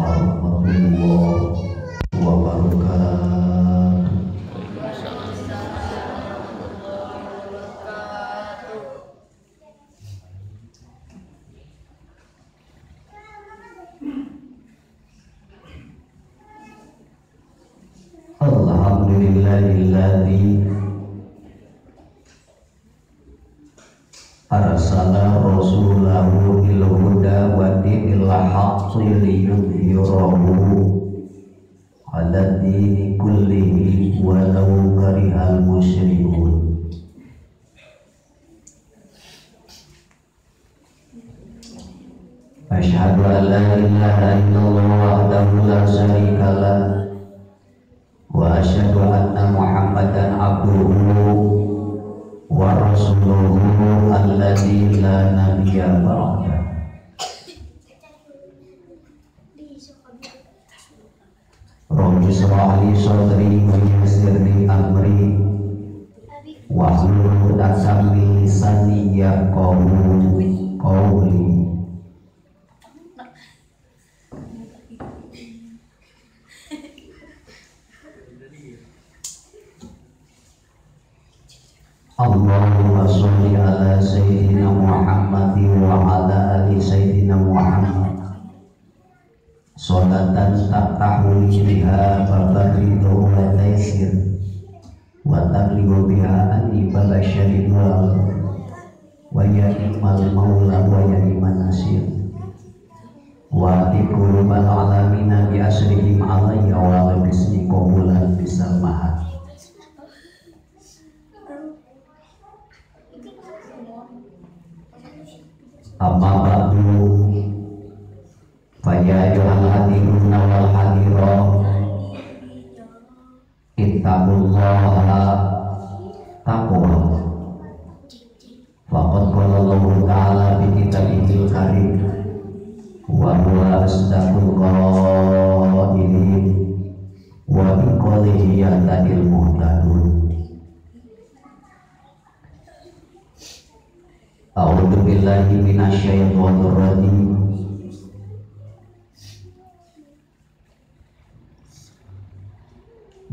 warahmatullahi wabarakatuh. Alhamdulillahilladzi arsala rasulahu bil huda wa dinil haqqi liyudhhirahu 'ala dini kullihi walau karihal musyrikun. Asyhadu an la ilaha illallah wahdahu la syarika lah wa asyhadu anna Muhammadan abduhu wa rasuluhu alladzi la nabiyya ba'da. Rabbi shrah li sadri wa yassir li amri wahlul 'uqdatam min lisani yafqahu qawli. Allahumma sholli ala sayyidina Muhammad wa ala ali sayyidina Muhammad sholatan taftahu biha babal ridho wa taysir wa taghlibu biha anni bala syarri wa ya ni'mal maula wa ya ni'man nasir wa atiqulubal alamina bi asrihim alayya wa ala bisni qabulan bisal mahat. Amma ba'du fa ya ayyuhal hadiruna wal hadirat ittaqullaha taqwa faqad qala Allahu ta'ala fi kitabihil karim wa huwa asdaqul qailin wa bi qawlihi yahtadil muhtadun. A'udzu billahi minasyaitonir rajim.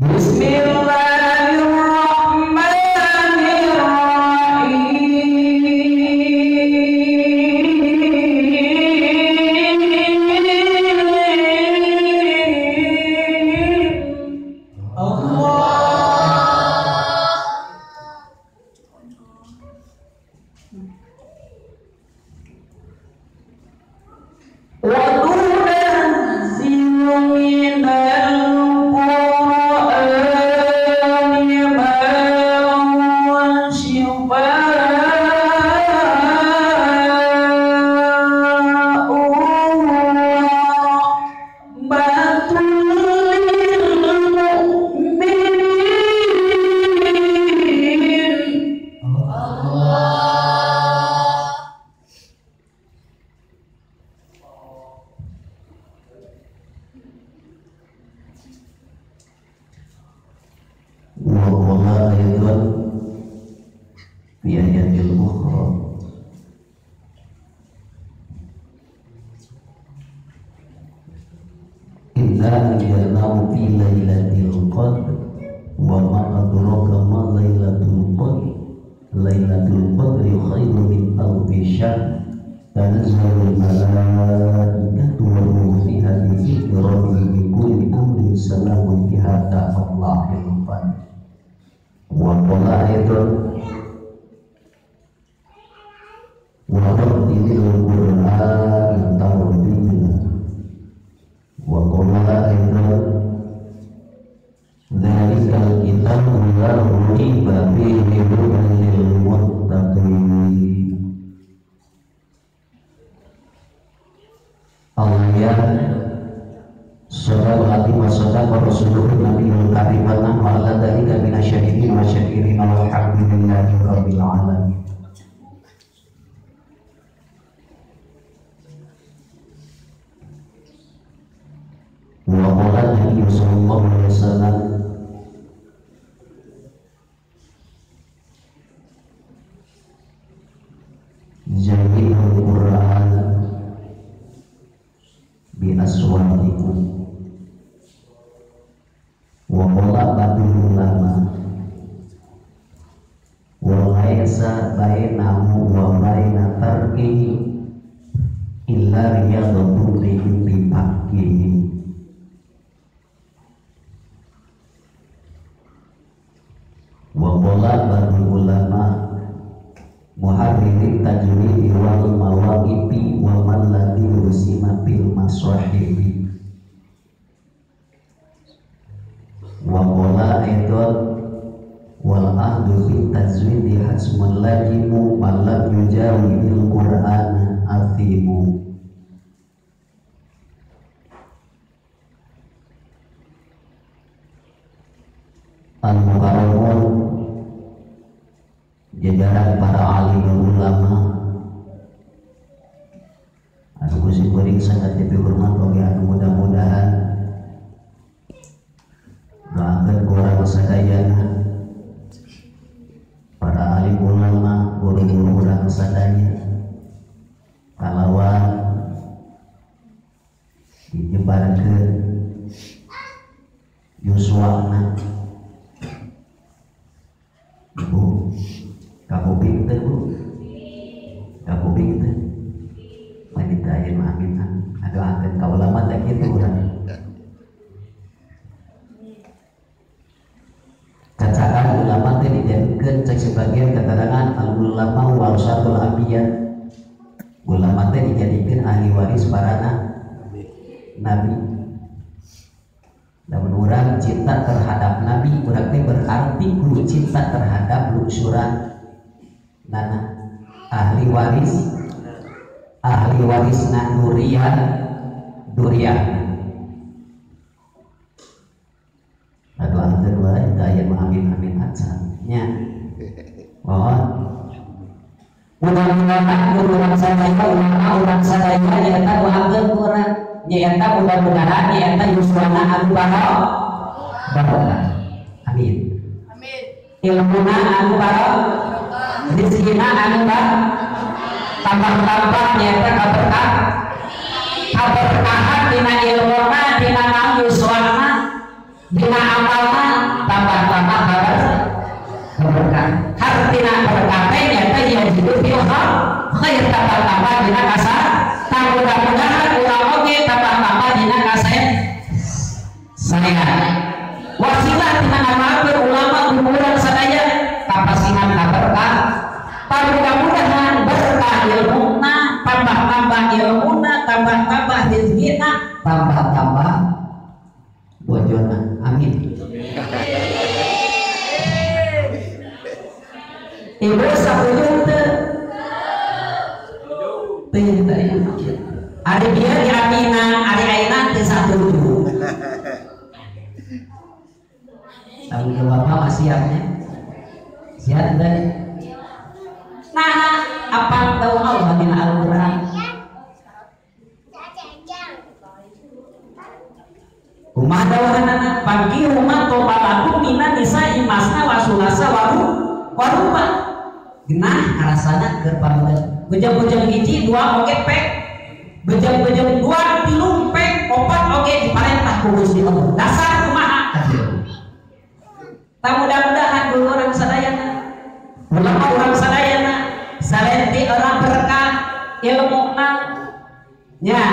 Bismillahirrahmanirrahim. Allah. Wa tunazzilu minal Qur'ani ma huwa shifaa'un wa rahmatun lil mu'minin. Allah. Wa qala aidan fi ayatil ukhra inna anzalnahu fi lailatul qadr wa ma adraka ma lailatul qadr lailatul qadri khairun min alfi syahr tanazzalul malaikatu war ruhu fiha bi idzni rabbihim min kulli amrin salamun hiya hatta matla'il fajr. Wa qala aidan wa rattilil Qur'ana tartila. Wa qala aidan dzalikal kitabu la raiba fihi hudan lil muttaqin. Allah shallallahu alaihi wasallam wa rasuluhu nabiyul karim wa ala dzalika minasyahidin wa syakirin walhamdulillahi rabbil alamin. Wa qala Nabi sallallahu alaihi wasallam zayyinul Qur'an bi aswatikum. Wa qala ba'dul ulama wa laisa bainahu wa baina tarkihi illa riyadatu bi wa qala ba'dul ulama muharririt tajwidi wal mawaqifi wa man ladhi rusima bil masahibi. Wa qala aidan wal ahdu fi tajwidi hasmun lajimu man lam yujawidil qur'ana athimu. Al-Mukarramun, jajaran para alim ulama anu kusim kuring sangat dihormat oge anu mudah-mudahan doakeun ku urang sadayana para alim ulama guru-guru urang sadaya kalawan dijebarkeun yuswana. Bu, kakuping teh bu, kakuping teh wanita ayeuna mah amin adoakeun ka ulama teh kitu urang. Cacakan ulama teh dijadikeun cek sebagian keterangan al ulama warasatul anbiya. Ulama teh dijadikeun ahli waris para nabi. Lamun urang cinta terhadap nabi, urang teh berarti kudu cinta terhadap lungsuran nana ahli waris, ahli waris na durian durian. Aduh angkeun wae teu aya nu amin amin acan nya. Mohon mudah-mudahan guru urang sadaya, ulama urang sadaya nyaeta doakeun ku urang nyaeta mudah-mudahan nyaeta yuswana anu barokah. Amin. Amin. Ilmuna anu barokah, rezekina anu barokah, tambah-tambah nyaeta kaberkah. Kaberkahan dina ilmuna, dina yuswana, dina amalna tambah-tambah kaberkah. Hartina berkah teh nyaeta yajidu fil khair, tambah-tambah dina kasar. Mudah-mudahan urang oge tambah-tambah dina kasep saya. Wasilah tina ngamalkeun ulama guru urang sadaya kapasihan kaberkah. Mudah-mudahan berkah ilmuna, tambah-tambah ilmuna, tambah-tambah rezekina, tambah-tambah bojona. Amin. Ibu sapuju teu? Teu teu. Ari bieu diaminan, ari ayeuna teu satuju. Tanggung jawab mah siapnya. Siap teh. Nah, apa tahu Allah dina Al-Qur'an? Kumaha dawahanana? Pangki rumah tobalakum minan nisa'i masna wa sulasa wa ruba. Genah karasana keur pameget. Bejang-bejang hiji dua oge pek. Bejang-bejang dua tilu pek opat oge diparentah ku Gusti Allah. Dasar kumaha? Tah mudah-mudahan guru urang sadayana, ulama urang sadayana, salenti orang berkah ilmuna nya,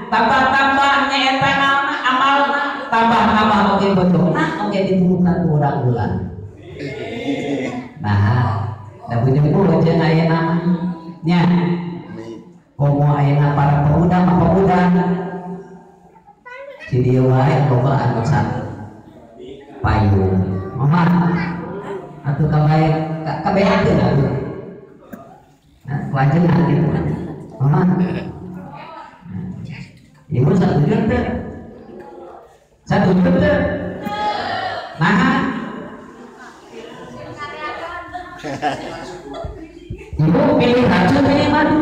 tambah-tambah nyaeta naonna amalna, tambah-tambah oge bojona oge diturutan ku urang ulah. Nah, da bujang jeung ayeuna mah nya. Komo ayeuna para pemuda mah pemuda si dieu wae loba anu payung. Mama atuh kabae kabeakeun atuh. Nah, wajengan kitu. Mama. Ibu satuju teu? Satuju teu? Nah. Ibu pilih racun pilih madu?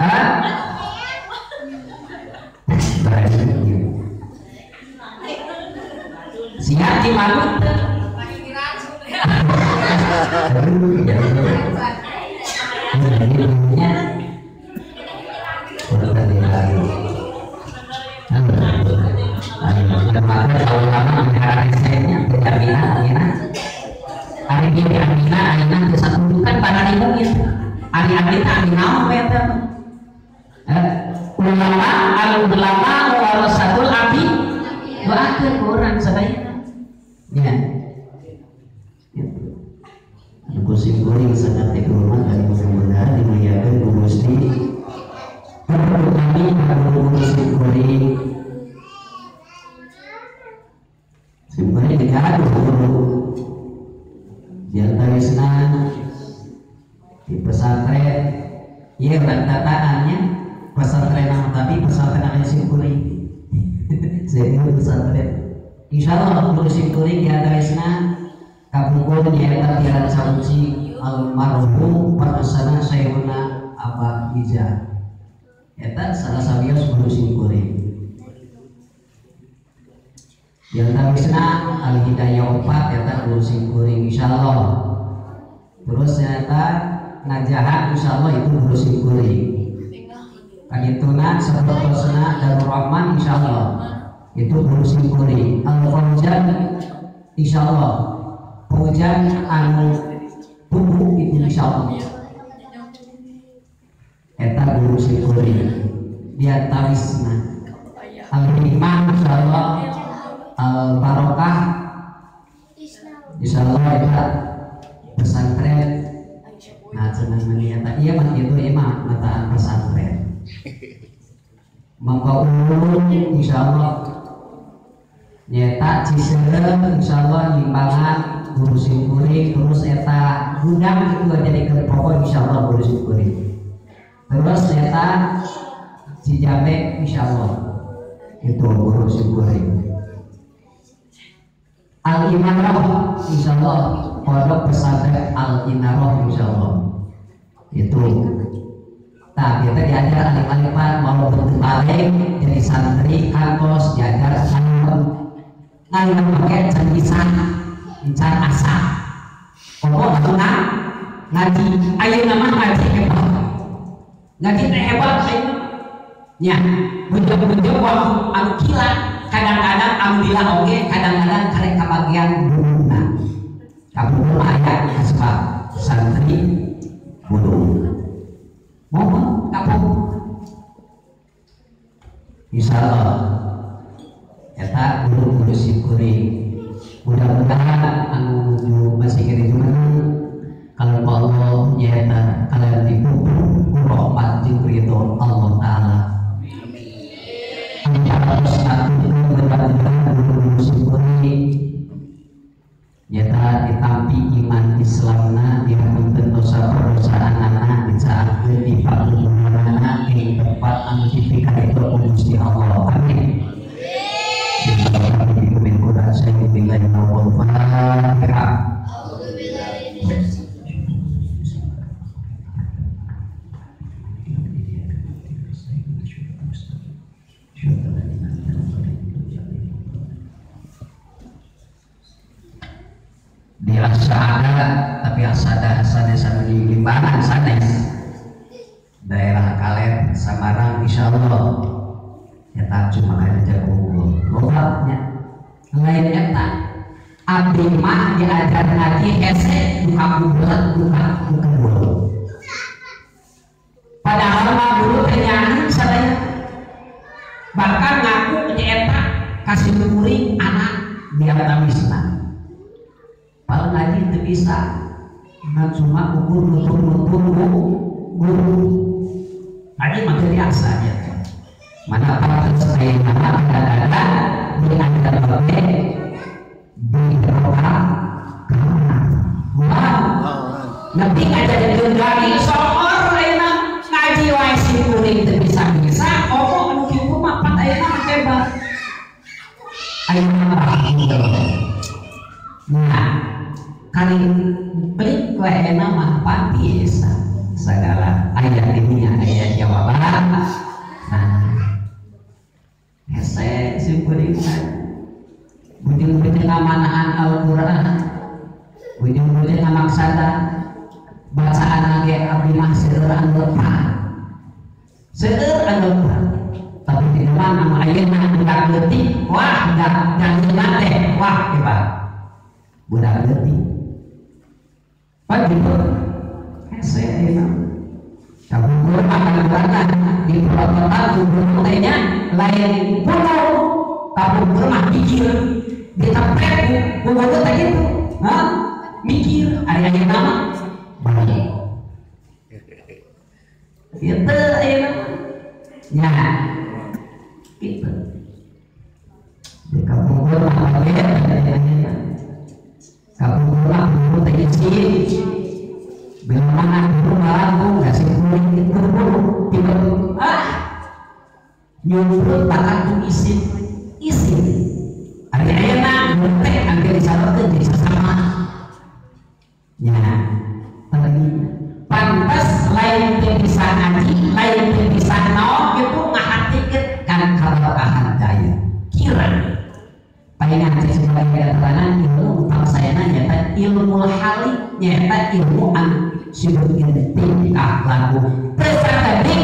Hah? Siap di madu? Maka ulama mengharapkannya jaminan amina. Ari ieu amina ayeuna teu satundukan para mukmin. Ari amina amina we eta. Ulama al ulama warasatul abi doakeun ku urang sadayana. Ya. Anu kusim kuring sangat dihormat dan mudah-mudahan dimuliakan ku Gusti. Kami guru simkuring simkuring digaduh guru diantawisna di pesantren ieu tataannya pesantren tapi pesantren anu simkuring saya pesantren insyaallah guru simkuring diantawisna kapungkur nyaeta tiara sabuci almarhum parasana Syekhuna Abah Iza eta salah sawios guru simkuring. Diantawisna Al Hidayah 4 eta guru simkuring insyaallah. Terus eta Najahan insyaallah itu guru simkuring. Kadituna sapertosna Darul Rahman insyaallah itu guru simkuring. Al Fauzan insyaallah Fauzan anu tumbuh itu insyaallah. Eta guru simkuring diantawisna Al Hikmah insyaallah Al Barokah insyaallah eta pesantren. Nah cenah meni eta ieu mah kitu ieu mah mataan pesantren Mangkaulun insyaallah nyaeta Ciseureuh insyaallah nyimpangan guru simkuring. Terus eta gudang itu jadi pokok insyaallah guru simkuring. Terus nyata Cijambe insyaallah itu guru simkuring. Al Inaroh insyaallah pondok pesantren Al Inaroh insyaallah itu. Nah kita diajar alif-alifan mau balik jadi santri kantos diajar ngalim pakai can bisa can asa pokok tuna ngaji ayeuna mah ngaji hebat ngaji teh hebat ayeuna nya bujang-bujang waktu anu kila kadang-kadang alhamdulillah oge kadang-kadang karek kabagian guruna kapungkur aya kasebab santri bodoh mohon kapung insyaallah eta guru-guru simkuring mudah-mudahan anu masih kene jumeneng kalau Allah nyaeta kalian dipupuk ku rahmat jeung ridho Allah taala. Amin. Guru-guru simkuring nyata ditampi iman Islamna dihapunten dosa perdosaanana dicaatkeun dipaluhurna ing tempat anu dipikaridho ku Gusti Allah. Amin. Di Asada, tapi Asada sanes anu di Limbangan sanes daerah Kaler Samarang insyaallah eta cuma kana jago lobatnya lain eta abdi mah diajar ngaji hese duka bulat duka bulat padahal mah guru teh nyaho sadaya bahkan ngaku nyaeta kasih kuring anak diantawisna kalau ngaji itu bisa ngan cuma ukur nutur guru ngaji mah biasa ya mana pantes aya mana kadang-kadang diantar bae di roha nanti ngajakeun lagi soor ayeuna ngaji wae sim kuring teu bisa-bisa komo anu kieu mah pat ayeuna mah hebat ayeuna mah. Nah kali beli wae mah panti segala ayat ini ayat jawaban. Nah hese simkuring bujung-bujung ngamanaan Al-Qur'an bujung-bujung ngamaksada bacaan ge abdi mah seueur anu lepat seueur anu lepat tapi di mana ayeuna budak leutik wah dalilna teh wah hebat budak leutik pan gitu hese ayeuna kapungkur mah urangna di prototan guru teh nya lain kuno kapungkur mah mikir ditepek ku guru teh kitu hah mikir ari ayeuna mah bae gitu ayeuna nya gitu di kapungkur mah bae ayeuna kapungkur mah guru teh izin bila mana guru ngalagu nggak sih kuring guru tiba ah nyuruh takat ku izin izin ari ayeuna guru teh angge disalurkeun jadi sasama nya tadi pantas lain teh bisa ngaji lain teh bisa naon gitu ngahatikeun kan kabarakahan daya kira palingan sebagai keterangan ilmu pangsayana nyata ilmu hali nyata ilmu anu disebutkeun tingkah laku teu sakedik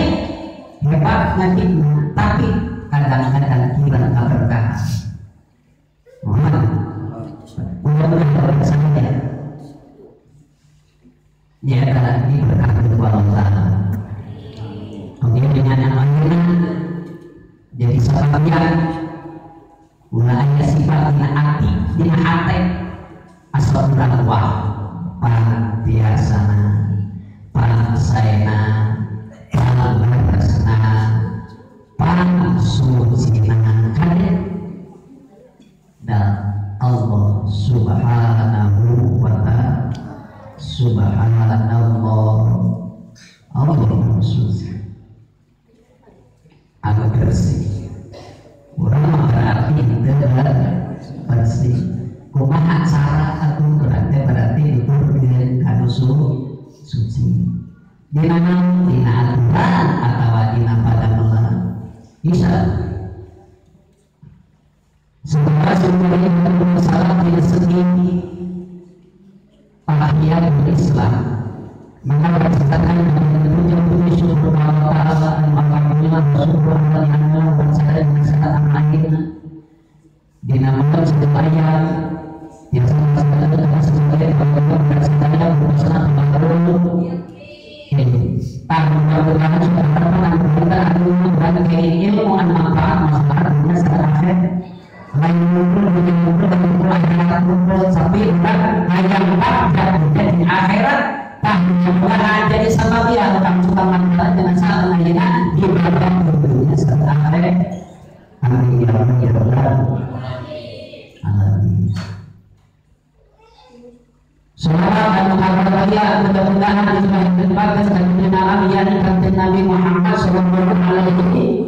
hebat ngaji tapi kadang-kadang kurang kaberkahan. Muhammad mudah-mudahan saya nyata diberkati Allah Ta'ala. Kemudian dengan yang lainnya jadi sebabnya ulah aya sifat dina ati dina hate asal urang wah pan biasana pan saena pan leresna pan sucina kade dan Allah Subhanahu wa ta'ala subhanallah Allah suci anu bersih urang berarti teu bersih kumaha cara atuh berarti berarti diturunkeun kana suci dina naon dina aturan atawa dina padamelan bisa sementara sebenarnya masalah dari segi pahamian Islam maka berdasarkan dengan syukur Allah Ta'ala alhamdulillah syukur Allah bersadar dengan sangat akhirnya dinamakan sebagai yang sama sebagai bersadar bersadar baru mudah-mudahan sudah terkenal ilmu manfaat masyarakat dunia secara akhir lain ngumpul ngumpul ngumpul akhirat ngumpul tapi bukan hayang dan di akhirat mudah-mudahan jadi sebab ya utang suka manfaat dengan saat ayeuna di bagian dunia secara akhir. Amin ya rabbal alamin. Salawat dan muhammad mudah-mudahan dicurahkan kepada Nabi Muhammad sallallahu alaihi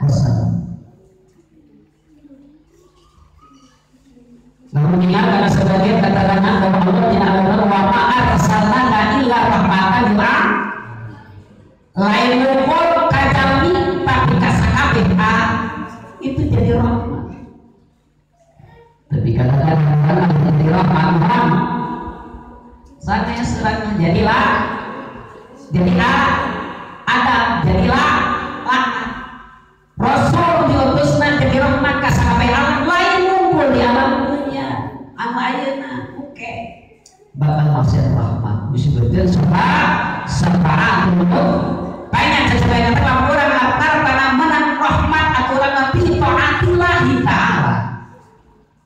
wasallam. Namun ingat karena sebagian keterangan bahwa Allah tidak Allah wa ma arsalnaka illa rahmatan lil lain ngumpul kajami tapi kasakabeh itu jadi rahmat. Tapi kadang-kadang jadi rahmat saatnya serang jadilah jadilah ada jadilah laknat. Rasul diutusna jadi rahmat ka sakabeh alam lain ngumpul di alam dunia anu ayeuna oke bakal maksiat rahmat disebutkeun syafaat banyak sesuai dengan urang lapar karena menang rahmat aturan nabi taatillahi ta'ala.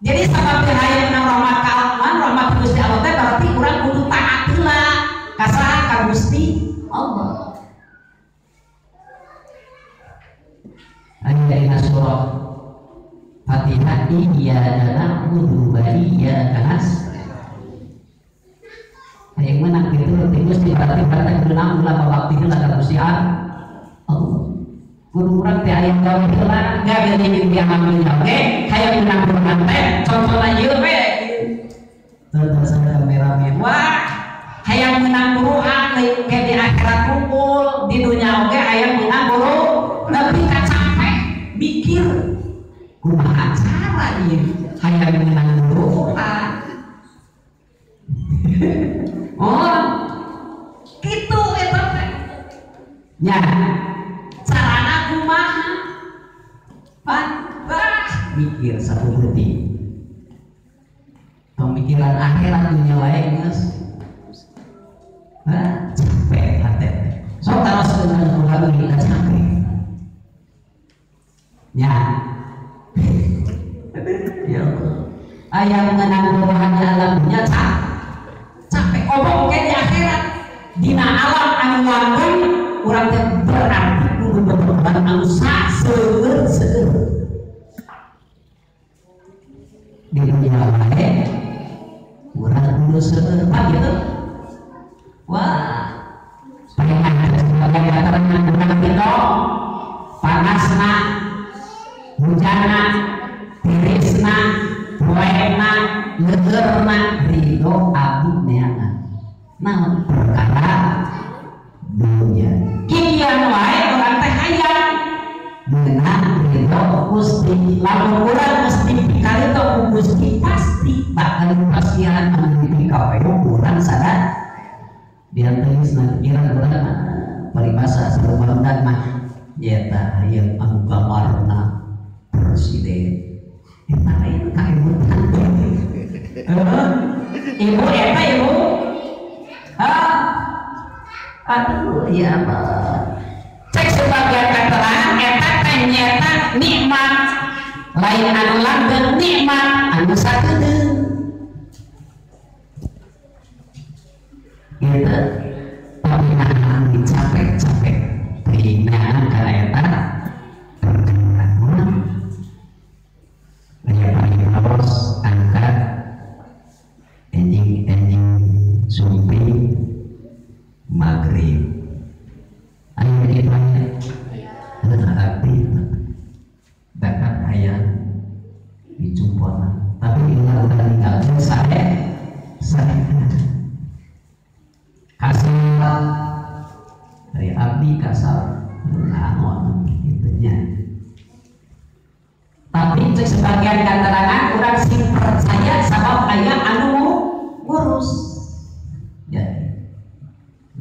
Jadi sabab hayang menang rahmat ka Allah rahmat Gusti Allah teh berarti urang kudu taatilah ka saha ka Gusti Allah. Ayat surah Fatihah iyyaka na'budu wa iyyaka nasta'in. Hayang menang kitu teh Gusti berarti berarti kudu naon ulah babakti heula ka Gusti Allah. Kudu urang teh hayang gawe heula gawe jeung dia ngambilnya oge hayang menang urang teh contohna ieu we. Terus kameramen wah hayang menang buruan lain ke di akhirat kumpul di dunia oge hayang menang buru tapi capek mikir kumaha cara ieu hayang menang buruan. Oh kitu eta teh nya carana kumaha pan Mikir saeutik. Pemikiran akhirat dunia wae geus. Hah, capek hate. Sok taros dengan urang geus capek. Ya. Ya Allah. Aya mengenang perubahan alam dunia capek omong ke di akhirat. Dina alam anu langgeng urang teh berarti kudu berkorban anu seueur-seueur. Di dunia wae urang kudu seueur pak gitu. Wah, pengen sebagai keterangan urang gitu panasna, hujanna, tirisna, poena, leueurna, ridho abdi neangan. Naon perkara dunia. Kikian wae urang teh hayang meunang ridho Gusti. Lamun urang mesti pikarito ku Gusti pasti bakal pasihan anu dipikawewe urang sadar. Dianteusna pikiran urang mah paribasa sareng mah nyata hayang anu kamarna presiden. Eta lain kaemutan. Ibu eta ibu. Ah. Aduh ya Allah. Cek sebagian keterangan eta teh nyata nikmat lain anu langgeng nikmat anu sakedeung. Gitu. Tapi nahan dicapek-capek teuing nahan kana eta perkara. Aya paling angkat enjing-enjing sumping maghrib. Ayo ditanya, ada abdi dapat hayang dicumpona. Tapi bila udah ninggalkan saya kasal dari abdi kasal naon gitunya. Tapi cek sebagian keterangan urang sing percaya sabab aya anu ngurus. Ya.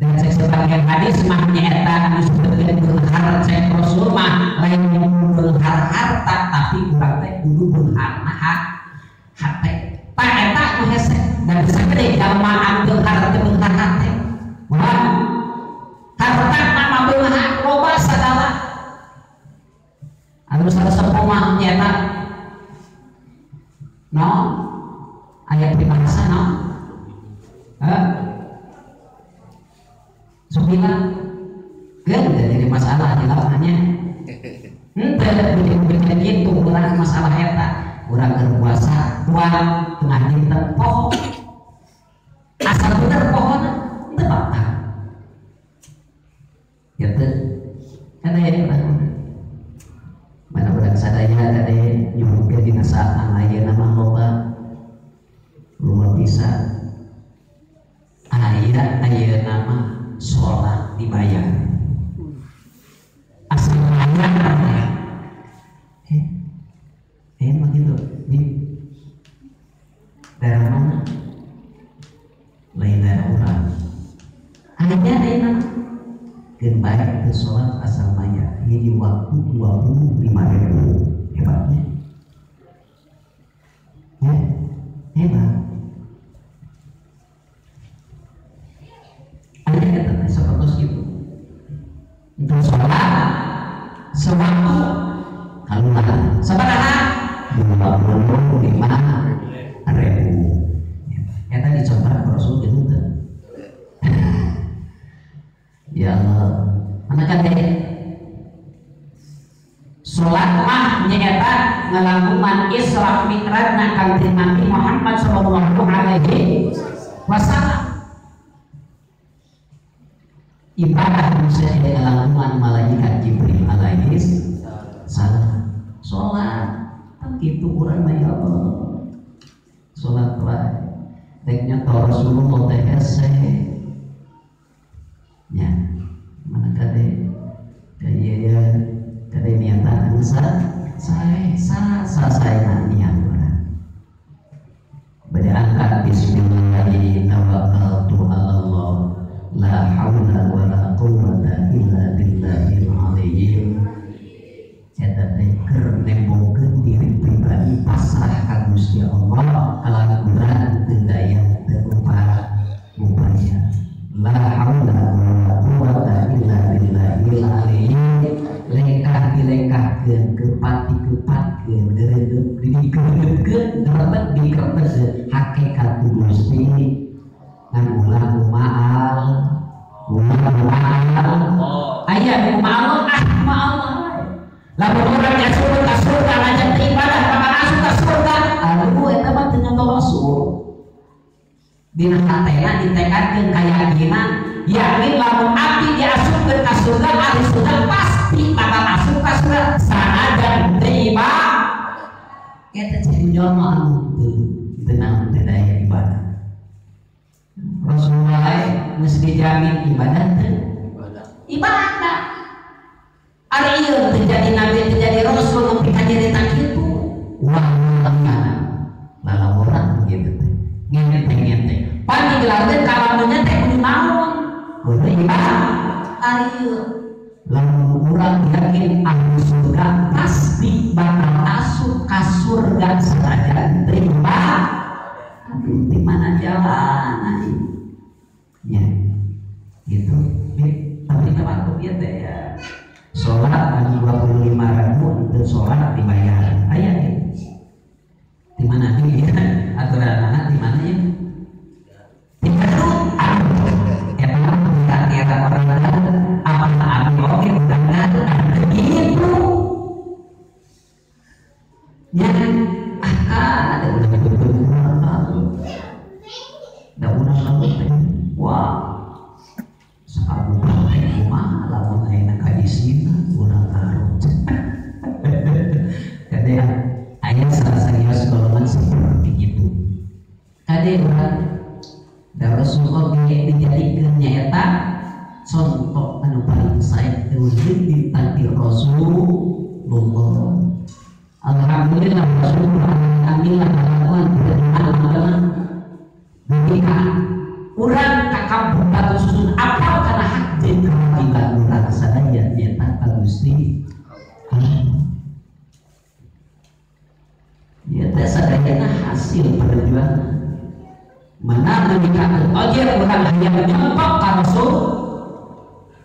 Dan cek sebagian hadis mah nyaeta anu disebutkeun beunghar cek Rasul mah lain beunghar harta tapi urang teh kudu beungharna hate. Tah eta nu hese dan sagede jalma anu beunghar teh beunghar hate. Wah. Harta mah beunghar loba sagala. Anu saresepuh mah nyaeta no aya peribahasa no. Hah? Supila kan jadi masalah di lapangannya. Henteu bikin gitu urang masalah eta. Urang keur puasa tuang tengah dinten poho. Asal bener pohona henteu batal. Gitu. Kan aya urang. Mana urang sadaya kade nyuhunkeun dina saat ayeuna mah loba loba bisa aya ayeuna mah sholat dibayar. Asal bayar. Emang gitu. Di daerah mana? Lain daerah urang. Aya ayeuna keun bae teu sholat asal bayar. Hiji waktu 25.000. Hebatnya. Ya, hebat. Ada kata seperti itu. Untuk sholat sewaktu keluar sabaraha 25.000. Eta dicoba Rasul gitu teh. Ya Allah, mana kan teh sholat mah nyaeta ngalangkungan Isra Mi'raj na Kangjeng Nabi Muhammad sallallahu alaihi wasallam. Ibadah manusia ngalangkungan malaikat Jibril alaihi salam. Sholat kan kitu urang mah ya Allah. Sholat wae rek nyetor Rasulullah teh hese. Ya, mana kade kaya kade niatan sa sae sa sa sae niat urang. Bade angkat bismillahirrahmanirrahim tawakkaltu 'ala Allah la haula wala quwwata illa billahil aliyyil. Eta teh keur nembongkeun diri pribadi. Gusti Allah kalawan urang teu daya teu upaya. La haula wala quwata illa billahil aliyyil. Lengkah dilengkahkeun kepat dikepatkeun geureup dikeureukeun gerebet dikerebet hakikat Gusti ngan ulah kumaal ulah kumaal aya kumaal ah kumaal lamun urang asup ka surga lanjut ibadah bakal asup ka surga aduh eta mah teu nyato Rasul dina hatena ditekadkeun kayakinan yakin lamun abdi diasupkeun ka surga ahli surga pasti bakal asup ka surga sanajan teu ibadah eta ciri jalma anu teu naon teu daya ibadah. Rasulullah geus dijamin ibadah teu ibadah. Ari ieu teu jadi nabi teu jadi rasul nepi ka nyarita kitu wah tengah lalaworan gitu teh ngenteng-ngenteng pan digelarkeun ka lamunnya teh kudu naon kudu ibadah. Ari ieu lamun urang yakin ahli surga pasti bakal asup ka surga sanajan teu ibadah. Aduh di mana jalan ya gitu. Tapi waktu ieu teh ya sholat anu 25 ribu untuk sholat dibayar aya gitu. Di mana di aturan di mana ya di Garut eta kira orang apa abdi oge urang gitu ya ah ada udah betul-betul da urang lamun teh wah sakabupaten kumaha lamun ayeuna ka isina urang Garut. Kade aya salah sawios golongan seperti itu. Kade urang da Rasulullah ge dijadikeun nyaeta contoh anu paling sae teuing ditangkil Rasulullah. Alhamdulillah Rasulullah alhamdulillah kalakuan tidak ketika urang ka kampung Batu Susun apal kana hak jeung kewajiban urang sadaya nyaeta ka Gusti Allah. Ieu teh sadayana hasil perjuangan. Mana menikahkeun ojek urang hayang nyontok ka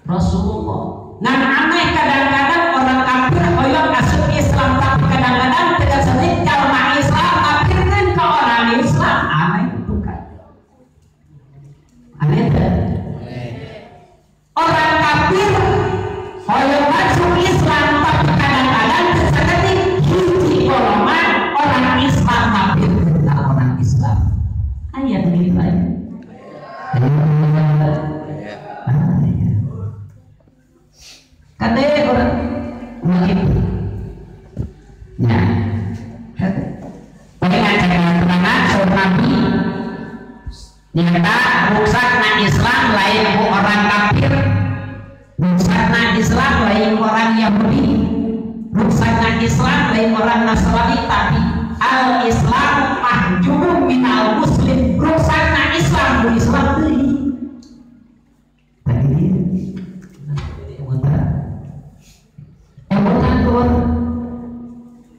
Rasulullah. Ngan aneh kadang-kadang orang kafir hoyong asup Islam tapi kadang-kadang tidak sedih jalma Islam kafirkeun ka orang Islam. Aneh itu kan. Aneh teh. Orang kafir hoyong masuk Islam tapi kadang-kadang saketik hiji golongan orang Islam kafir ka orang Islam. Aya begitu aya. Kade orang begitu. Nah, pengen Nabi nyata ruksakna Islam lain ku orang kafir, ruksakna Islam lain orang Yahudi, ruksakna Islam lain orang Nasrani, tapi al Islam mahjubun minal muslim, ruksakna Islam ku Islam deui. Tadi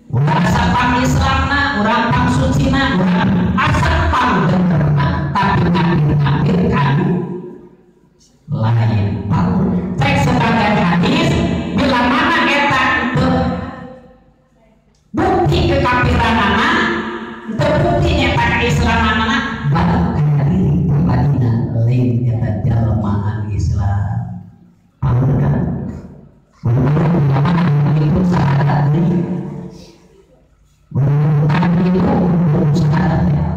urang asa pang Islamna, urang pang sucina, urang asa pang benerna, tapi ngapir-ngapir kanu lain. Cek sebagai hadis bila mana eta untuk bukti kekafiranana, untuk bukti nyata keislamanana, balik kana diri pribadina lain eta jalmaan Islam. Paham kan? Itu syahadat deui. Itu syahadat ya.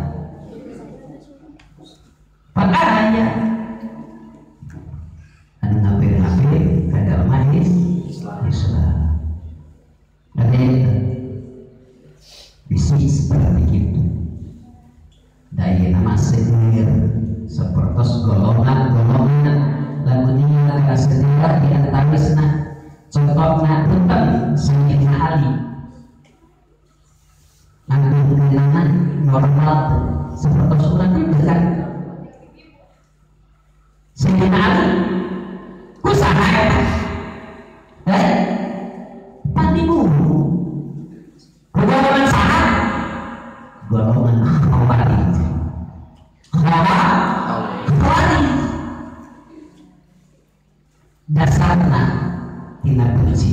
Perkaranya anu ngapir-ngapir ka jalma Islam. Dan bisi seperti itu. Daya nama sendiri sepertos golongan-golongan lamun nya ka sendiri di antawisna contohna punten Sayyidina Ali nanggung normal seperti surat itu kan Sayyidina Ali kusaha eta pan dibunuh ku golongan saha? golongan khawarij. Khawarij dasarna tina benci,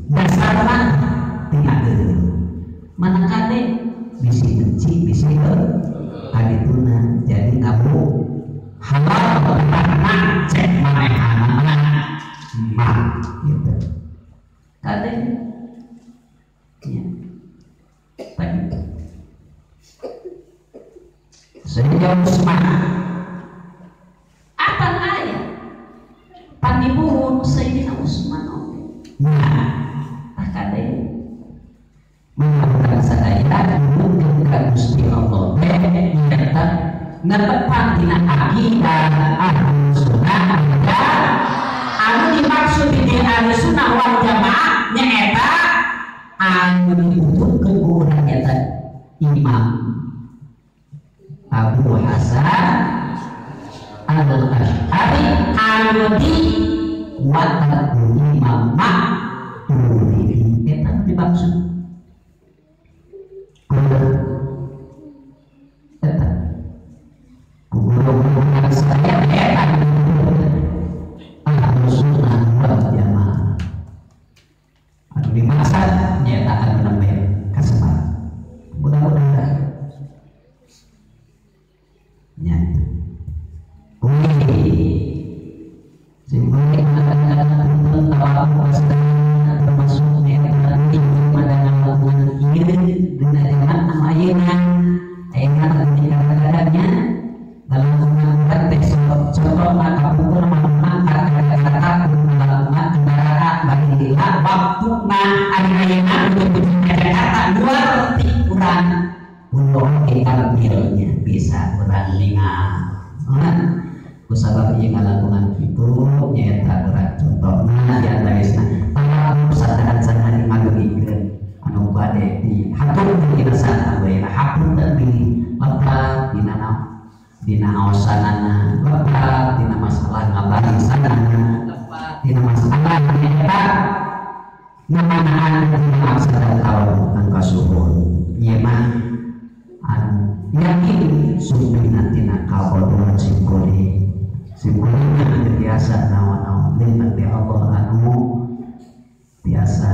dasarna tina geuleuh. Mana kade bisi benci bisi kadituna jadi kamu halal karena cek manehanana mah gitu. Kade ya. Tadi sehingga Usman apa aya panibuhun Sayyidina Usman oge. Nah, tah kade mengatakan sadaya mungkin ka Gusti Allah teh nyaeta netepan dina aqidah Ahlus Sunnah anu dimaksud di Ahlus Sunnah wal Jamaah nyaeta anu dituturkeun ku urang nyaeta Imam Abu Hasan Al-Asy'ari anu di watak Imam Maturidi eta dimaksud eta guru-guru saya eta Ahlus Sunnah wal Jamaah anu dimaksud nyaeta anu nembe kasebat mudah-mudahan nya bisa urang ningal. Kusabab ieu ngalakukan kitu nyaeta urang contohna di antawisna sadar-sadar ngadugikeun anu bade dihaturkeun dina saat ayeuna hapunten bilih lepat dina naon dina aosanana lepat dina masalah ngabarisanana lepat dina masalah nyaeta namanaan dina sadar tahu kasuhun ieu mah anu yakin sumpina tina kabodohan simkuring simkuringna anu biasa naon-naon leutik ti Allah anu biasa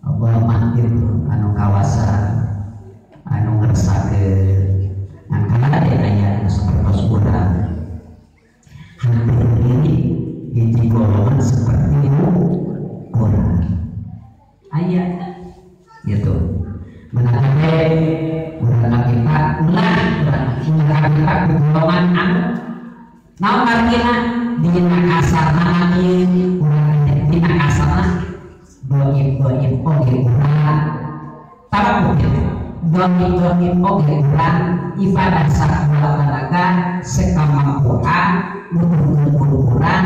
Allah mah kitu anu kawasa anu ngersakeun ngan kana aya anu sapertos urang hampir diri hiji golongan seperti urang aya gitu menangke urang kita ulah urang kita golongan anu naon artina dina kasarna ieu urang dina kasarna doim-doim oge urang tawakkul doim-doim oge urang ibadah sakuat tenaga sekamampuan nutur urang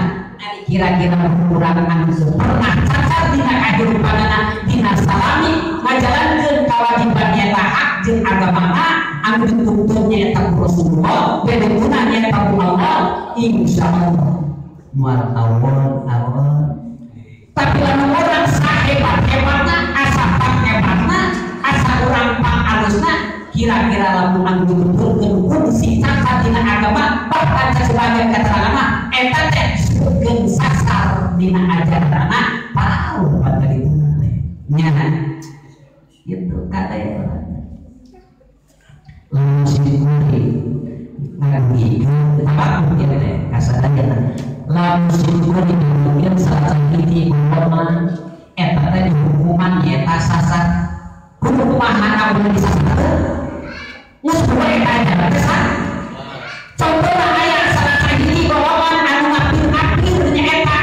kira-kira urang anu pernah cacat dina kahirupanana dina salami ngajalankeun kawajiban nyata hak jeung agamana anu dituntut nyaeta ku Rasulullah bedeguna nyaeta ku Allah insyaallah moal awon awon. Tapi lamun urang sahebat-hebatna asa panghebatna asa urang pangalusna kira-kira lamun anu dituturkeun fungsi cacat dina agama bahkan sebagian keterangan eta teh disebutkeun sasar dina ajaranna tahu pada itu nya gitu kata ya lamun simkuring ngadugikeun tawakkul ieu teh kasadayana lamun simkuring mungkin salah sahiji golongan eta teh dihukuman nyaeta sasar kudu kumaha anu disasarkeun geus poe eta ajaran teh sah. Contohna aya salah sahiji golongan anu ngapir-ngapir nyaeta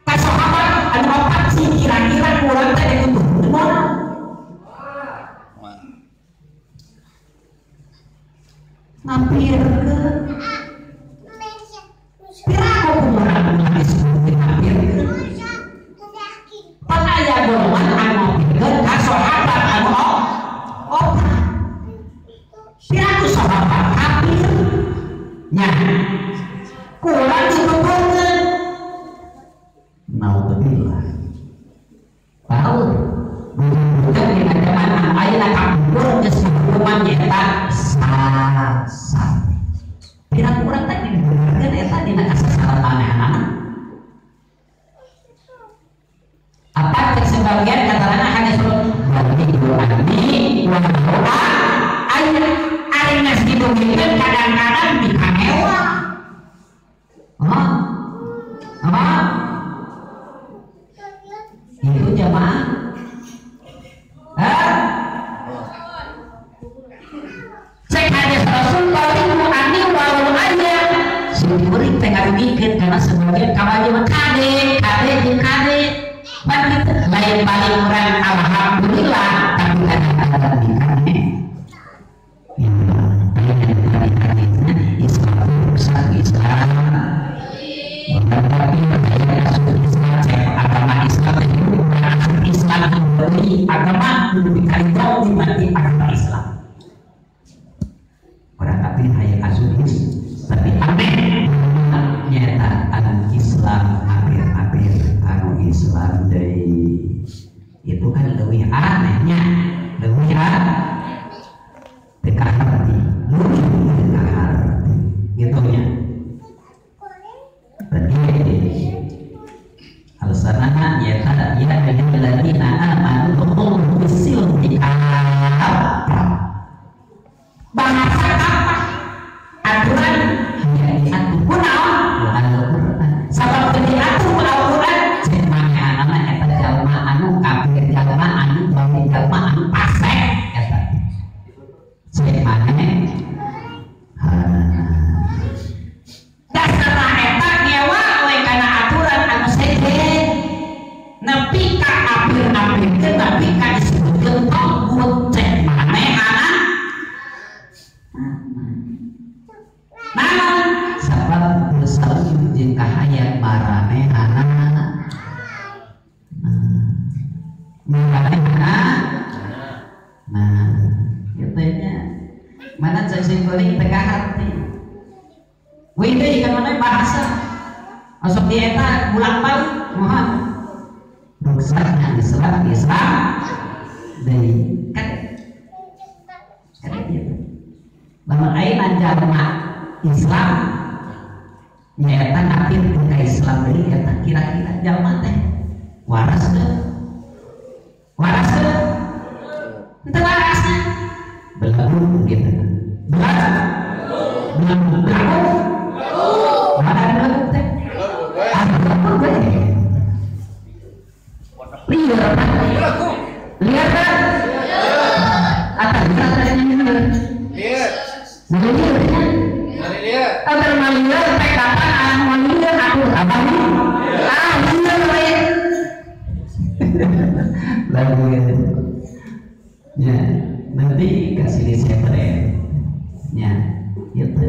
ka sahabat anu opat sih kira-kira urang teh dituturkeun moal ngapirkeun piraku urang disebutkeun ngapirkeun pan aya golongan anu ngapirkeun ka sahabat anu opat piraku sahabat kafir nya kurang dituturkeun naudzubillah tahu bukan dina zaman anu ayeuna kapungkur geus hukuman nyaeta Sebagian kawajiban kade kade jeung kade pan kitu lain paling urang alhamdulillah tapi kadang-kadang di kade Islam Islam agama Islam Islam agama lebih kali dibanding agama Islam. Orang kafir hayang asup tapi aneh nyata anu Islam kafir-kafir anu Islam deui itu kan leuwih anehnya leuwih aneh teu kaharti leuwih teu kaharti gitu nya. Berarti alasanana nyata ya ayyuhalladzina amanu udkhulu fis-silmi kaffah. Bahasa apa? Aturan hanya diatur ku naon? Ku Al-Qur'an. Sabab teu diatur ku Al-Qur'an cek manehna eta jalma anu kafir, jalma anu zalim, jalma anu fasik eta. Cek maneh dasarna eta ngewa we kana aturan anu sejen nepi ka kafir-kafir tapi ka disebutkeun tagut cek manehna. Naon sabab bersalamu jeung kahayang maranehana maranehana. Nah kitu nya mana cek sing paling teu kaharti we deui kan mana bahasa masuk di eta bolak-balik moal ruksana Islam Islam deui kan kan kitu lamun ayeuna jalma Islam nyaeta kafir ka Islam deui eta kira-kira jalma teh waras teu waras teu henteu warasna belagu gitu belagu belagu mana belagu teh ah belagu liar liar kan atau liar liar liar agar malieur teh kapan anu malieur aku abang ah lieur we lagu ya nanti kasih di setre ya gitu.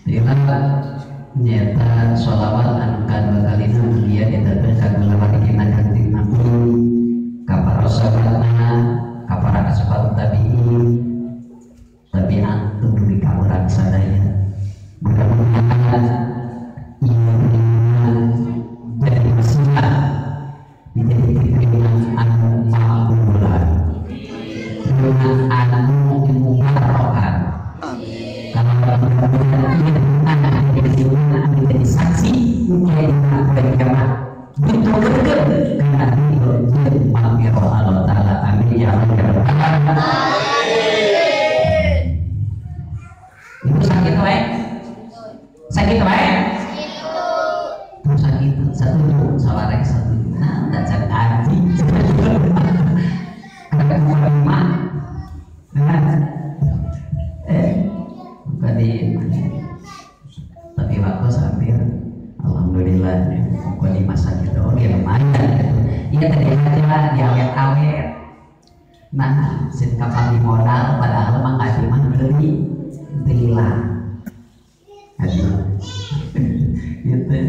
Ila nyata sholawat anu kadua kalina mulia diterapkan kagulawari kita kanjeng Nabi ka para sahabatna ka para ashabat tabi'in tabi'an dugi ka urang sadaya mudah-mudahan ieu jadi wasilah menjadi pikiran anu makbulan pikiran anu mubarokan. Kalau menjadi saksi Allah Ta'ala. Amin ya rabbal alamin. Ibu sakit wae? Sakit wae? Ibu sakit satu sawarek satu. Nah, tak sakit hati. Bukan di tapi waktu hampir alhamdulillah bukan di masa gitu oke lumayan gitu. Iya tadi aja diawet-awet. Nah, sin kapal di modal padahal mah ngaji mah beli belilah. Aduh. Gitu.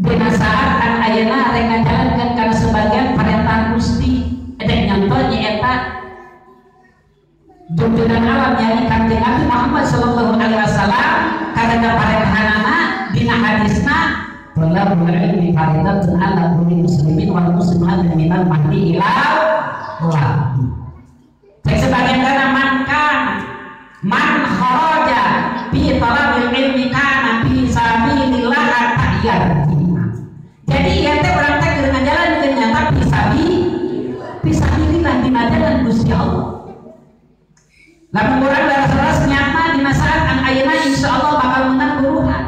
Dina saat an ayeuna rek ngajalankeun kana sebagian perintah Gusti edek nyonto nyaeta junjunan alam yani Kanjeng Nabi Muhammad sallallahu alaihi wasallam karena parentahanana dina hadisna talabul ilmi faridatun ala kulli muslimin wal muslimat minal mahdi ila lahdi. Cek sebagian kana man kana man kharaja fi talabil ilmi kana fi sabilillah hatta yarji'a. Jadi ieu teh urang teh keur ngajalankeun nyata fi sabilillah dina jalan Gusti Allah. Lamun urang leres-leres nyata dina saat an ayeuna insyaallah bakal menang buruhan.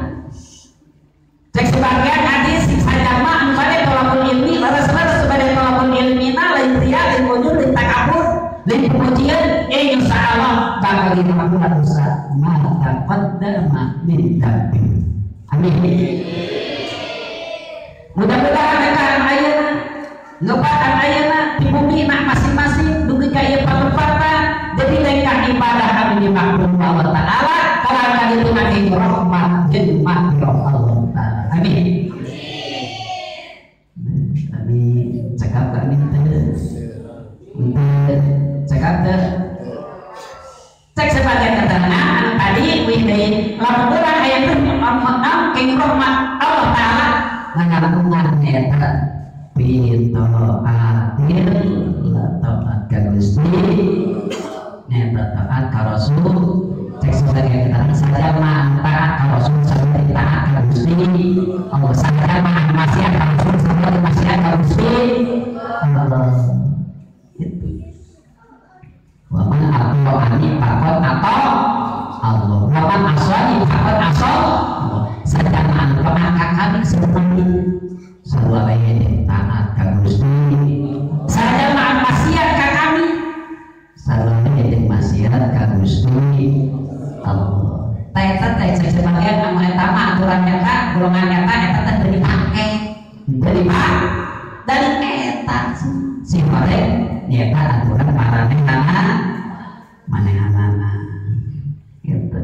Cek sebagian hadis Dipujieun insyaallah bakal dihampura dosa ma taqaddama min dzambi. Amin. Mudah-mudahan rekan ayeuna ngepatan ayeuna di bumi nak masing-masing dugi ka ieu patempatan jadi lengkah ibadah kami dimakmur Allah Ta'ala karena kali itu nanti rahmat jeung mahfirah Allah Ta'ala. Amin. Kami cakap kami teh cakap teh cek sebagai keterangan tadi wih deui lamun urang aya teh keng rahmat Allah Ta'ala ngalangkungan eta bitaatil taat ka Gusti nyata taat ka Rasul cek sebagai keterangan saja mah taat ka Rasul saja taat ka Gusti Allah saja mah maksiat ka Rasul saja maksiat ka Gusti Allah itu wa man ata'ani faqad ata Allah wa man asani faqad asa Allah saja mah taat ka kami seperti sarua bae taat ka Gusti saja mah maksiat ka kami sarua bae maksiat ka Gusti Allah. Ta eta teh cek sebagian anu eta mah aturan eta golongan eta eta teh dipake dari eta si horeng nyata aturan maranehana manehanana gitu.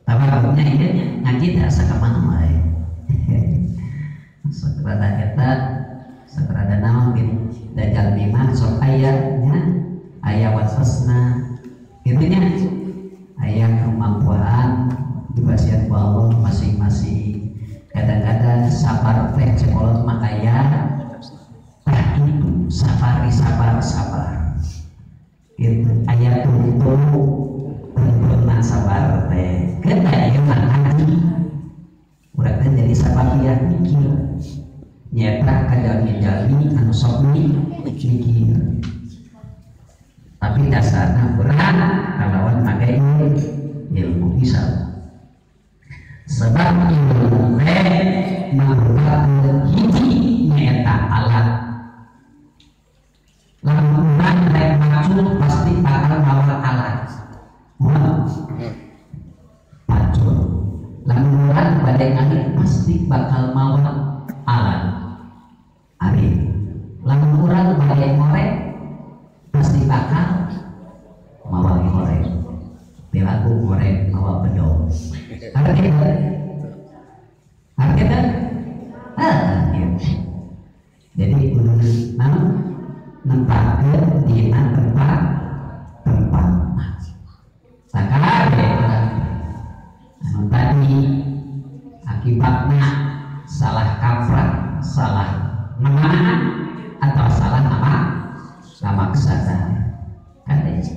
Tabaruknya ieu nya ngaji teh asa ka mana wae. Sok rada eta sok rada naon gitu da jalmi mah sok aya nya aya waswasna kitu nya aya kemampuan dibasian ku Allah masing-masing. Kadang-kadang sabar teh sekolot mah aya tah itu sabar sabar sabar gitu aya tuntu tuntuna sabar teh keun ieu mah ngaji urang teh jadi sabar mikir nyata ka jalmi-jalmi anu sok mikir tapi dasarna urang kalawan make ilmu hisab sebab ilmu teh mangrupakeun hiji nyaeta alat lamun urang rek maju pasti bakal mawa alat pacul lamun urang bade ngalit pasti bakal mawa alat ari lamun urang bade ngorek pasti bakal mawa ngorek perilaku ngorek mawa bedog arti arti gitu. Jadi kudu naon nempatkeun dina tempat tempat sakabeh anu tadi akibatna salah kaprah salah nama atau salah nama maksada kan begitu.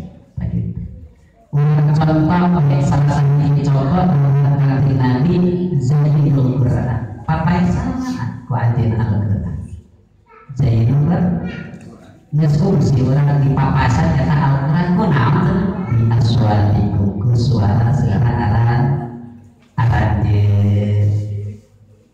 Urang contoh salah satu contoh kanjeng Nabi Zainul Quran papaesan ku anjeun Al-Quran Zainul Quran geus kursi urang di papasan eta Al-Quran ku naon di aswatiku ku suara suara aran aranjeun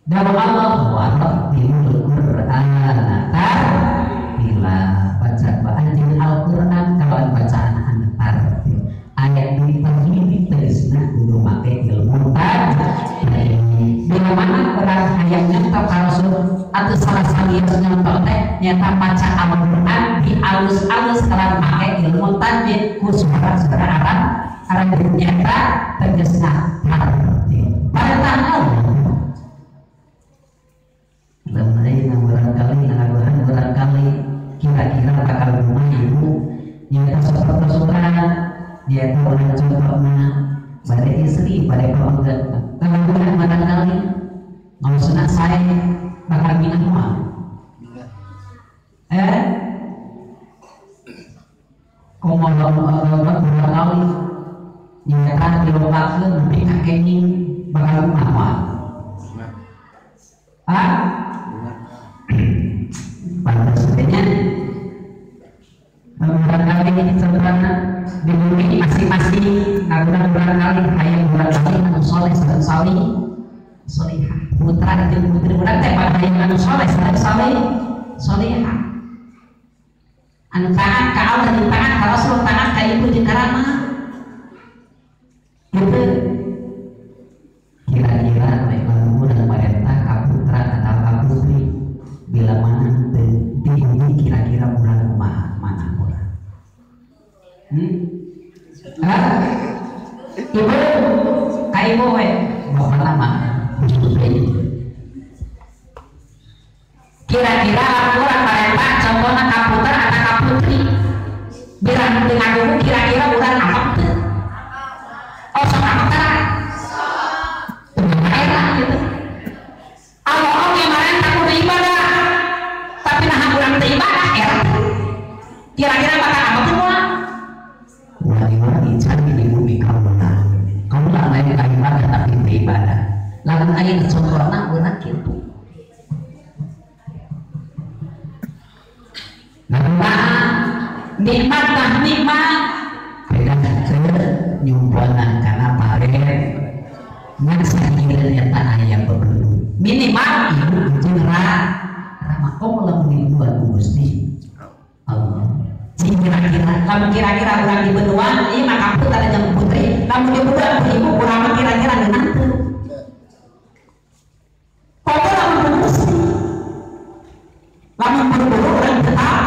dalam Allah wa rattilul Qur'ana tartila baca anjeun Al-Quran kawan bacaan anu tartil ayat di tajwid tegasna kudu make ilmu tajwid. Bila mana orang hayang nyentuh ka Rasul atau salah salius nyentuh teh nyata maca Al-Qur'an di alus-alus kalan make ilmu tajwid ku suara-suara Arab Arab nyata tegasna tartil. Perintah Allah. Lamun ayeuna barangkali ngalaguhan barangkali kira-kira bakal kumaha ibu nyata seperti surat dia tahu orang contohnya pada istri pada keluarga kalau barangkali kalau sunat saya bakal minang mah komo barangkali nyata dilobakeun nepi ka kenging bakal mah ah pada sebenarnya barangkali sebenarnya di bumi masing-masing ngagunan barangkali hayang barangkali anu soleh sareng salih solihah putra jeung putri urang teh pada hayang anu soleh sareng salih solihah Anu taat ka Allah jeung taat ka Rasul, taat ka ibu jeung ka rama. Gitu. Kira-kira rek lamun urang marentah ka putra atau ka putri bila mana teu diuji kira-kira urang kumaha mana urang. Hah? Ibu, ka ibu we, bapana mah khusus kira-kira urang marentah contohna ka putra atau ka putri bila teu ngagugu kira-kira urang amok teu? Oh sok amok teh? Enak gitu. Allah oge marentah kudu ibadah, tapi nah urang teu ibadah era kira-kira bakal amok teu moal? Wali-wali cari di bumi kaula, kaula lain ka ibadah tapi teu ibadah. Lamun aya contohna urang kitu. Nah, nikmat tah nikmat beda teu nyumpona kana pare ngan sakieu eta aya bebelu. Minimal ibu jeung rama komo lamun dibuat ku Gusti Allah. Cing kira-kira lamun kira-kira urang di benua ieu mah ka putra jeung putri, lamun di benua ku ibu urang mah kira-kira ngeunah teu? Komo lamun ku Gusti, lamun buru-buru urang tetap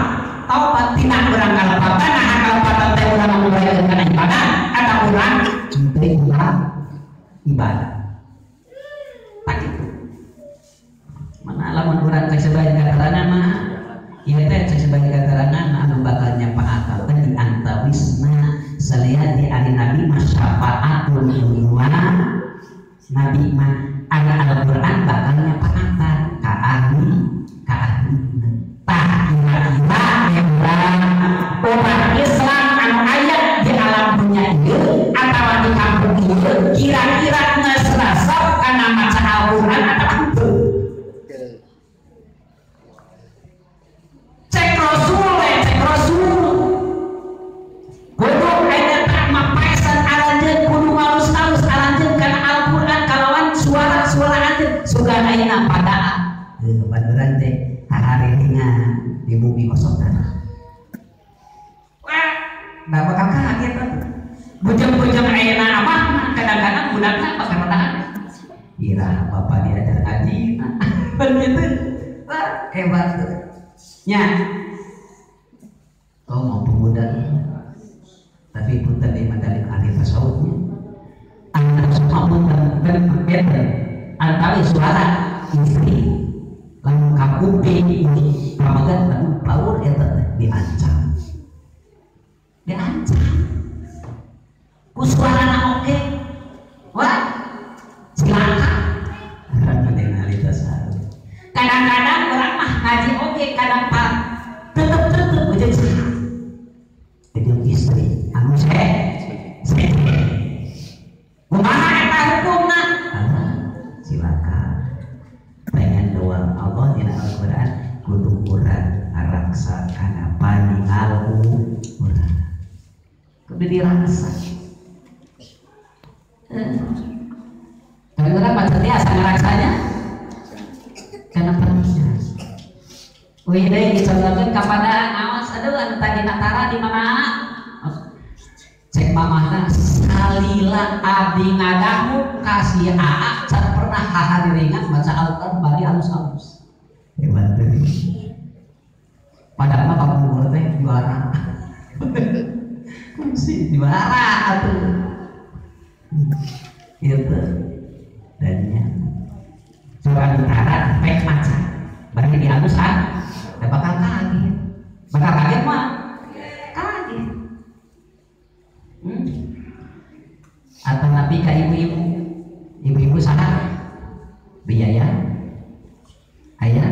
taubat tina urang kalepatan, nah kalepatan teh urang mamulai kana ibadah atau urang teu urang ibadah. Tak gitu. Mana lamun urang teh sebagai katerangan mah ieu teh sebagai katerangan anu bakal nyapaatan teh di antawisna salian di ari nabi mah syafaatul uzma. Nabi mah ari Al-Qur'an bakal nyapaatan ka ahli ka ahli. Tah kira-kira urang Islam anu aya di alam dunia ieu atawa di kampung ieu kira-kira geus resep kana maca Al-Qur'an atawa henteu? Cek Rasul we, cek Rasul. Kudu aya teh mapaesan aranjeun kudu ngalus-alus aranjeun kana Al-Qur'an kalawan suara-suara anjeun sugan ayeuna padaan. Heuh baduran teh hariringan di bumi kosong tanah. Wah, da bakal kaget atuh. Bujang-bujang ayeuna abah kadang-kadang budakna bakal rodaan. Ira bapak diajar ngaji. Kan gitu. Wah, hebat tuh. Nya. Oh mau pemuda tapi punten di mandalik ahli tasawufnya. Antara semua punten benten antara suara istri lamun kakuping pamagat lamun paur eta teh diancam. Diancam. Ku suarana oge. Wah, cilaka. Ahli tasawuf. Kadang-kadang urang mah ngaji oge kadang pak tetep-tetep ujung saha. Jeung istri anu sehat. Kumaha eta hukumna? Alah, silakan. Pengen doa Allah dina Al-Qur'an kudu urang ngaraksa kana paningal urang. Kudu dirasa. Tapi urang mah biasa ngaraksanya kana paningal. Wih deui dicontohkeun kapada awas aduh anu tadi natara di mana? Cek mamahna salila abdi ngadamu kasih aa can pernah hahariringan baca Al-Qur'an bari alus-alus. Hebat teuing. Padahal mah kapungkur teh juara. Kunci juara atuh. Gitu. Dan nya juara utara pek maca. Bari di alus ah, da bakal kaget. Bakal kaget mah. Kaget. Atau nabi ka ibu-ibu. Ibu-ibu saha? Biaya aya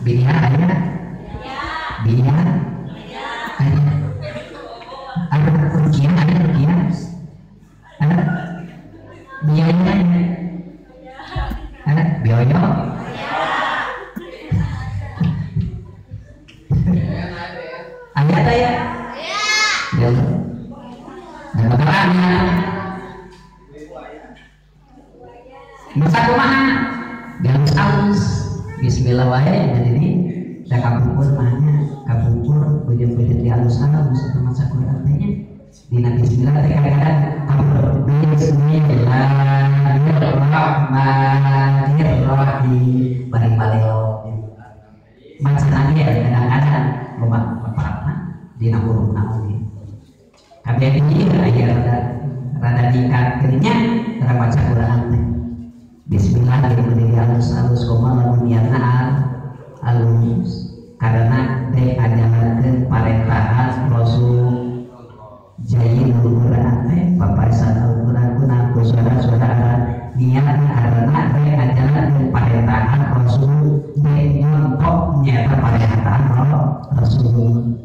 biaya aya biaya aya ada rukiah aya rukiah ada biaya ada biaya aya teh ya ya dan bakalannya masa kumaha dihalus-halus bismillah wae jadi da kapungkur mah nya kapungkur beujeun-beujeun di alus-alus eta maca Quran teh nya. Dina bismillah teh kadang-kadang bismillahirrahmanirrahim bari baleo. Macana ge kadang-kadang loba leparna dina hurufna oge. Kabeh ieu aya rada ningkat nya terang maca Quran teh. Bismillah diberi alus-alus koma lamun niatna alus karena teh ajarankeun parentahan Rasul jayinul Quran teh paparisan Al-Quran kuna ku suara-suara niat karena teh ajarankeun parentahan Rasul teh nyontok nyata parentahan Rasul.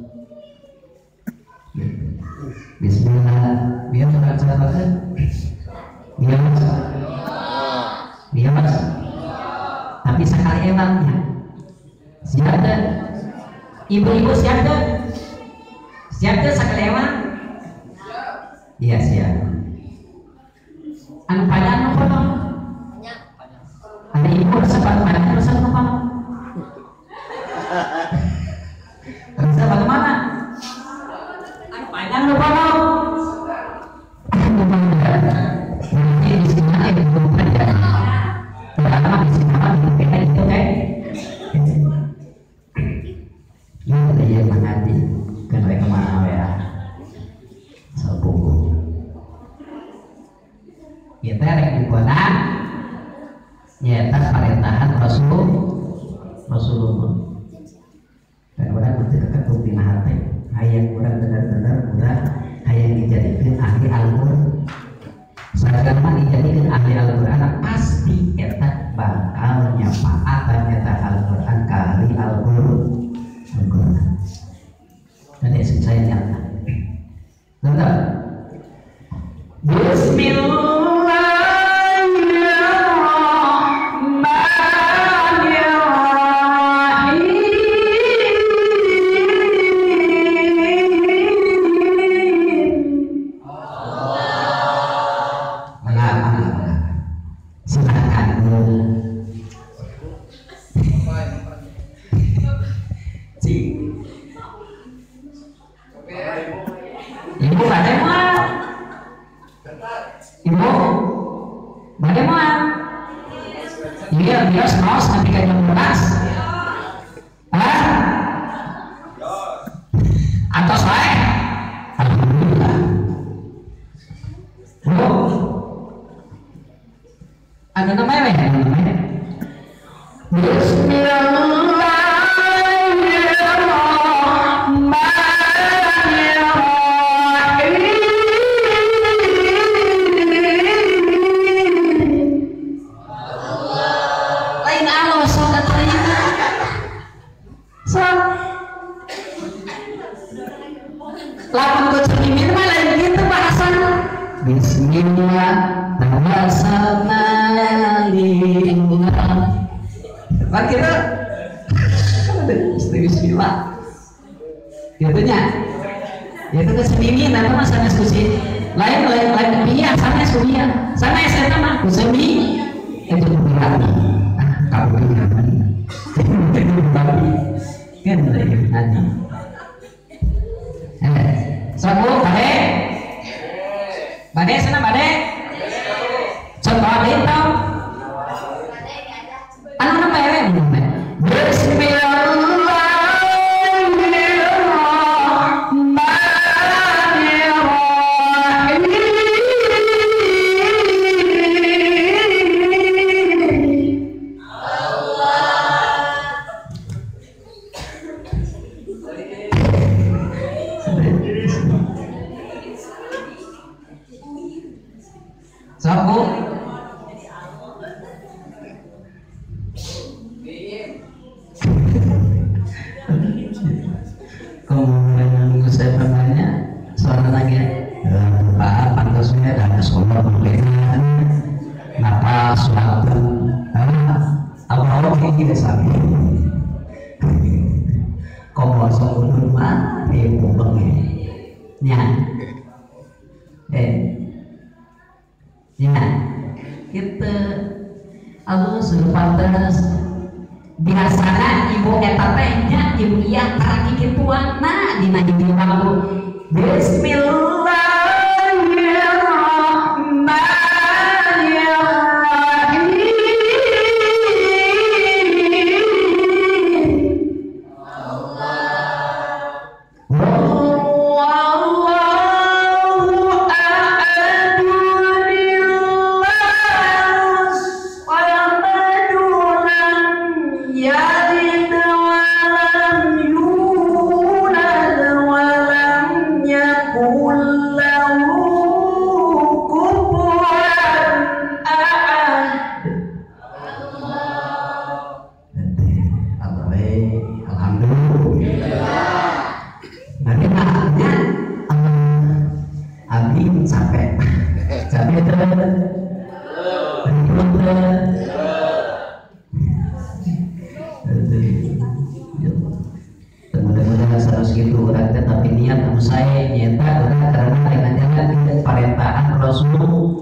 Bismillah biar urang catatkeun biar iya mas, tapi sekali emangnya siap deh, ibu-ibu siap deh, siap deh sekali emang? Iya siap. Anu panjang nopo dong? Ada ibu resep panjang resep nopo? Resep bagaimana? Anu panjang nopo dong? Anu panjang. Berarti di sini ibu panjang. Pertama di sini apa itu kan? Ya, iya mengerti. Kan mereka mana ya? Sepupu. Kita rek dikona nyata parentahan Rasulullah. Dan orang berarti keketuk dina hati. Hayang urang benar-benar urang hayang dijadikeun ahli Al-Qur'an. Sagala dijadikeun ahli Al-Qur'an pasti eta bakal nyafaatan nyata Al-Qur'an ka ahli Al-Qur'an. Dan saya nyata. Bentar. Bismillahirrahmanirrahim. Allah. Silakan. Ibu bagaimana? Ibu bagaimana? Iya, bios nos nanti kan jam 12. Hah? Atau saya? Alhamdulillah. Bu, ada namanya ya? Namanya? Bismillahirrahmanirrahim. Lain Allah sok atuh. Sok. Lamun ku cemimin mah lain kitu bahasana. Bismillah tawassalna lillah. Kan kita bismillah. Gitu nya. Ya itu ke semimin eta mah sanes ku si lain lain lain piah sanes ku piah. Sanes eta mah ku semi itu berarti. Ah, kamu kan lagi sok bu, bade bade sana bade contoh itu anu nama ya Bismillahirrahmanirrahim. Sok bu, kemudian saya bertanya suara lagi Pak pantasnya ada sekolah perbedaan napas waktu awal-awal kayak gini sami komo sok rumah ibu bengi nya ya kita Allah suruh pantas Biasana ibu eta teh nya ibu ieu taraki kituanna dina hiji waktu. Bismillahirrahmanirrahim. Allahu ahad yalid wa lam yulad wa lam yakul lahu kufuwan ahad. Alhamdulillah. Nanti maafnya abdi capek. Capek terus. Mudah-mudahan harus gitu orang teh tapi niat anu sae nyata urang karena dengan jalan kita parentahan Rasul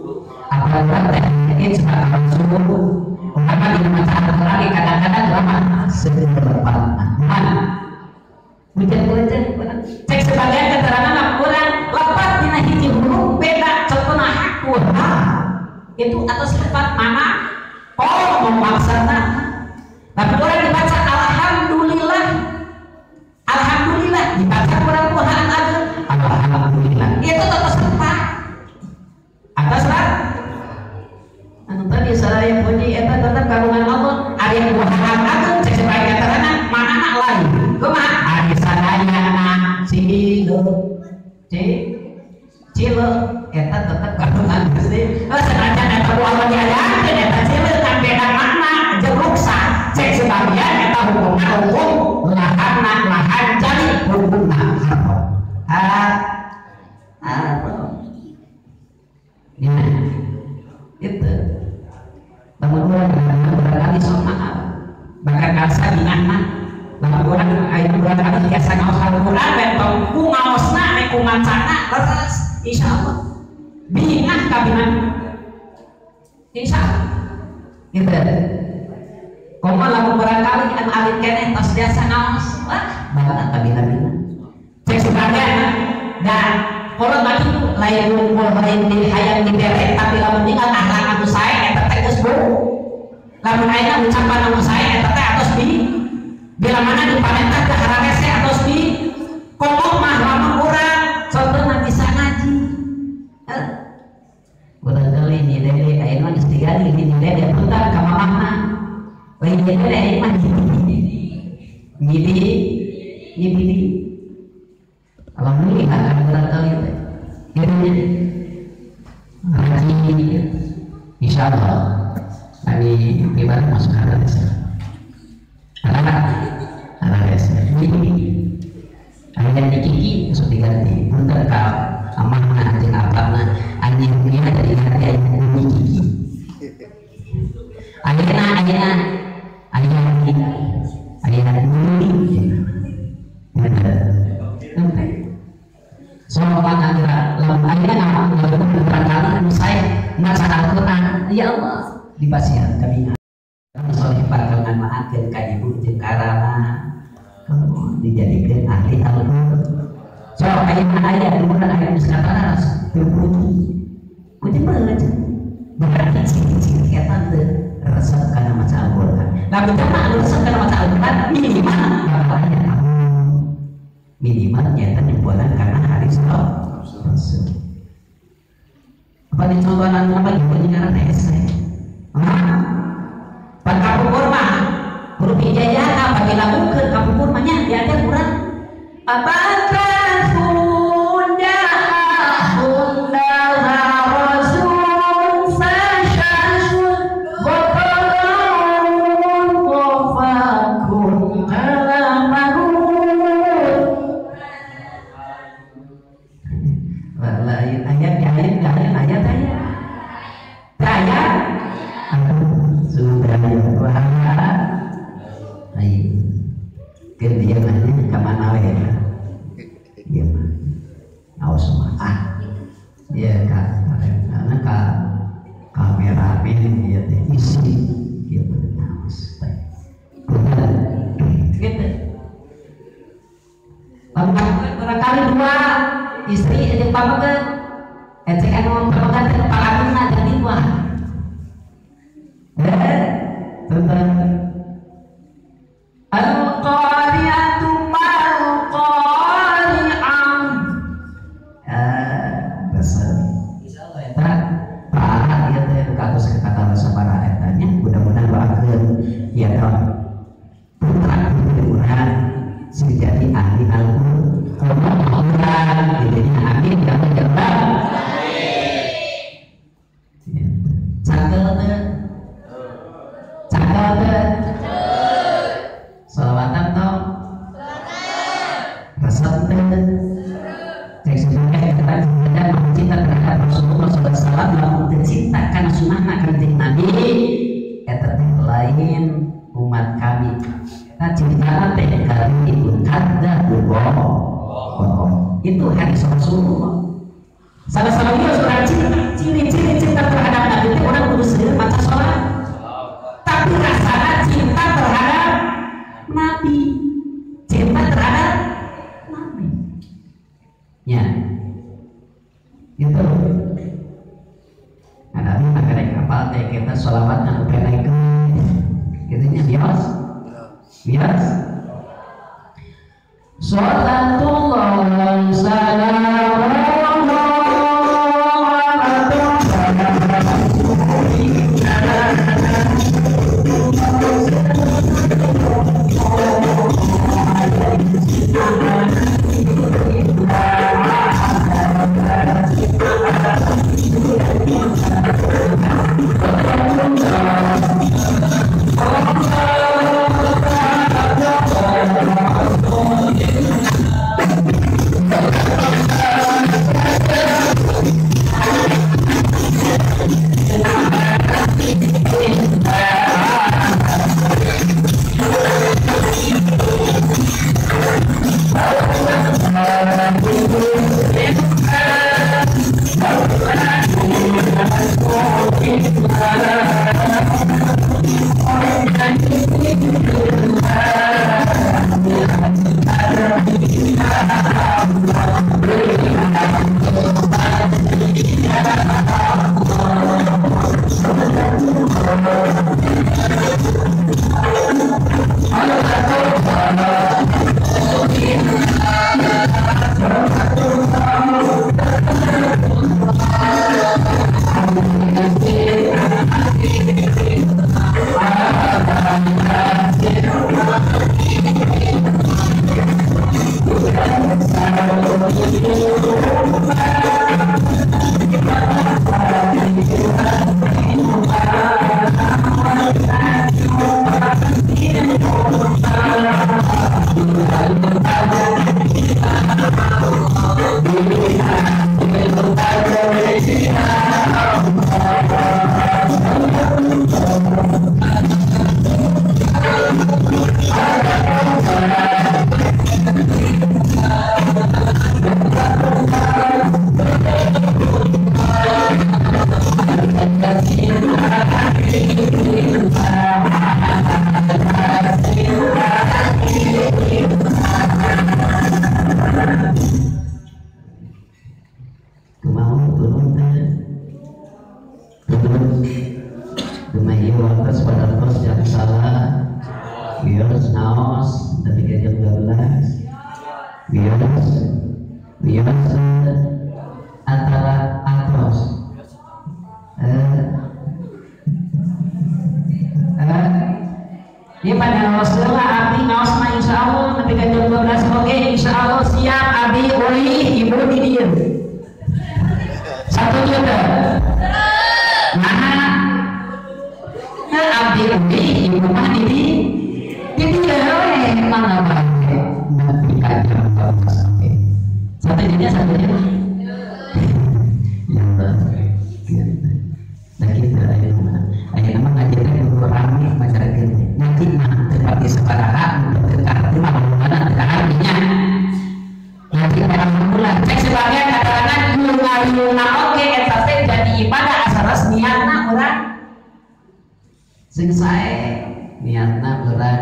apa urang teh yakin sebab Rasul urang mah dina maca Al-Qur'an kadang-kadang urang mah seueur mana hujan-hujan cek sebagian keterangan urang lepat dina hiji huruf beda contohna hakku ha itu atas lepat mana oh memaksana tapi orang dibaca alhamdulillah alhamdulillah dibaca kurang Tuhan aja alhamdulillah itu atas lepat atas lah anu tadi saraya puji eta tetap kagungan Allah ari Tuhan agung cek sebagai keterangan mana lain kumaha ari sadayana cilo cilo eta tetap kagungan Gusti senajan eta ku Allah diajarkeun eta cilo kan beda makna jeung ruksa cek sebagian eta hukumna hukum lahanna lahan cari hukumna haram haram ya itu lamun urang barangkali sok maaf bahkan karsa bingahna lamun urang aya barangkali biasa ngaos Al-Qur'an bentong ku ngaosna nek ku macana leres insyaallah bingah kabingan insyaallah gitu. Komo lamun barangkali anu alit keneh tos biasa ngaos wah bakal kabina-bina cek sebagian dan kolot mah kitu lain ngumpul lain di hayang dibere tapi lamun ninggal akhlak anu sae eta teh geus buruk lamun ayeuna ucapan anu sae eta teh atos bi bila mana diparentah ke hararese atos bi komo mah lamun urang contohna bisa ngaji barangkali ni dede ayeuna geus digali ni dede punten ka mamahna lain dede ayeuna mah nyidi nyidi alhamdulillah kan barangkali teh jadi ngaji insyaallah kami pribadi masuk hararese hararese nyidi aya dikiki masuk diganti punten ka amahna jeung abahna anjing ieu jadi ganti aya dikiki ayeuna ayeuna aya ayeuna nyidi soal angira lamun ayeuna ngalamun barangkali anu sae maca Al-Qur'an ya Allah dipasihan kami soleh bakal ngamanfaatkeun ka ibu jeung ka rama dijadikeun ahli Al-Qur'an sok ayeuna aya di urang aya geus kataras teu puji puji banget berarti ciri-ciri eta teu resep kana maca Al-Qur'an lamun jamaah anu resep kana maca Al-Qur'an minimal bapaknya minimal nyata jempolan karena hadis Rasul. Apa dicontohan apa dipenyiaran hese? Pan kapungkur mah huruf hijaiyah apa dilakukeun kapungkur mah nya diajar urang apa kameramen ya teh isi ya benar. pameget cek anu pameget teh palaguna jadi mah tentang al-qari'atu mal-qari'ah besar insyaallah eta pahala ieu teh nu katos kata sabaraha eta nya mudah-mudahan doakeun ieu teh putra putri urang sing jadi ahli Al-Qur'an gitu nya amin ya rabbal alamin. Cangkel teh cangkel teh sholawatan tong resep teh cek sebenarnya kita cinta terhadap Rasulullah SAW lamun teu cinta kana sunnahna Kanjeng Nabi eta teh lain umat kami eta cintana teh kali itu kada bohong itu hadis Rasulullah. Salah satunya orang cinta ciri-ciri cinta terhadap Nabi itu orang kudu seueur maca sholawat tapi rasana cinta terhadap Nabi, cinta terhadap Nabi ya gitu. Ada mah karek apal teh kita sholawat anu penaikeun kitu nya bios bios sholatullah salamullah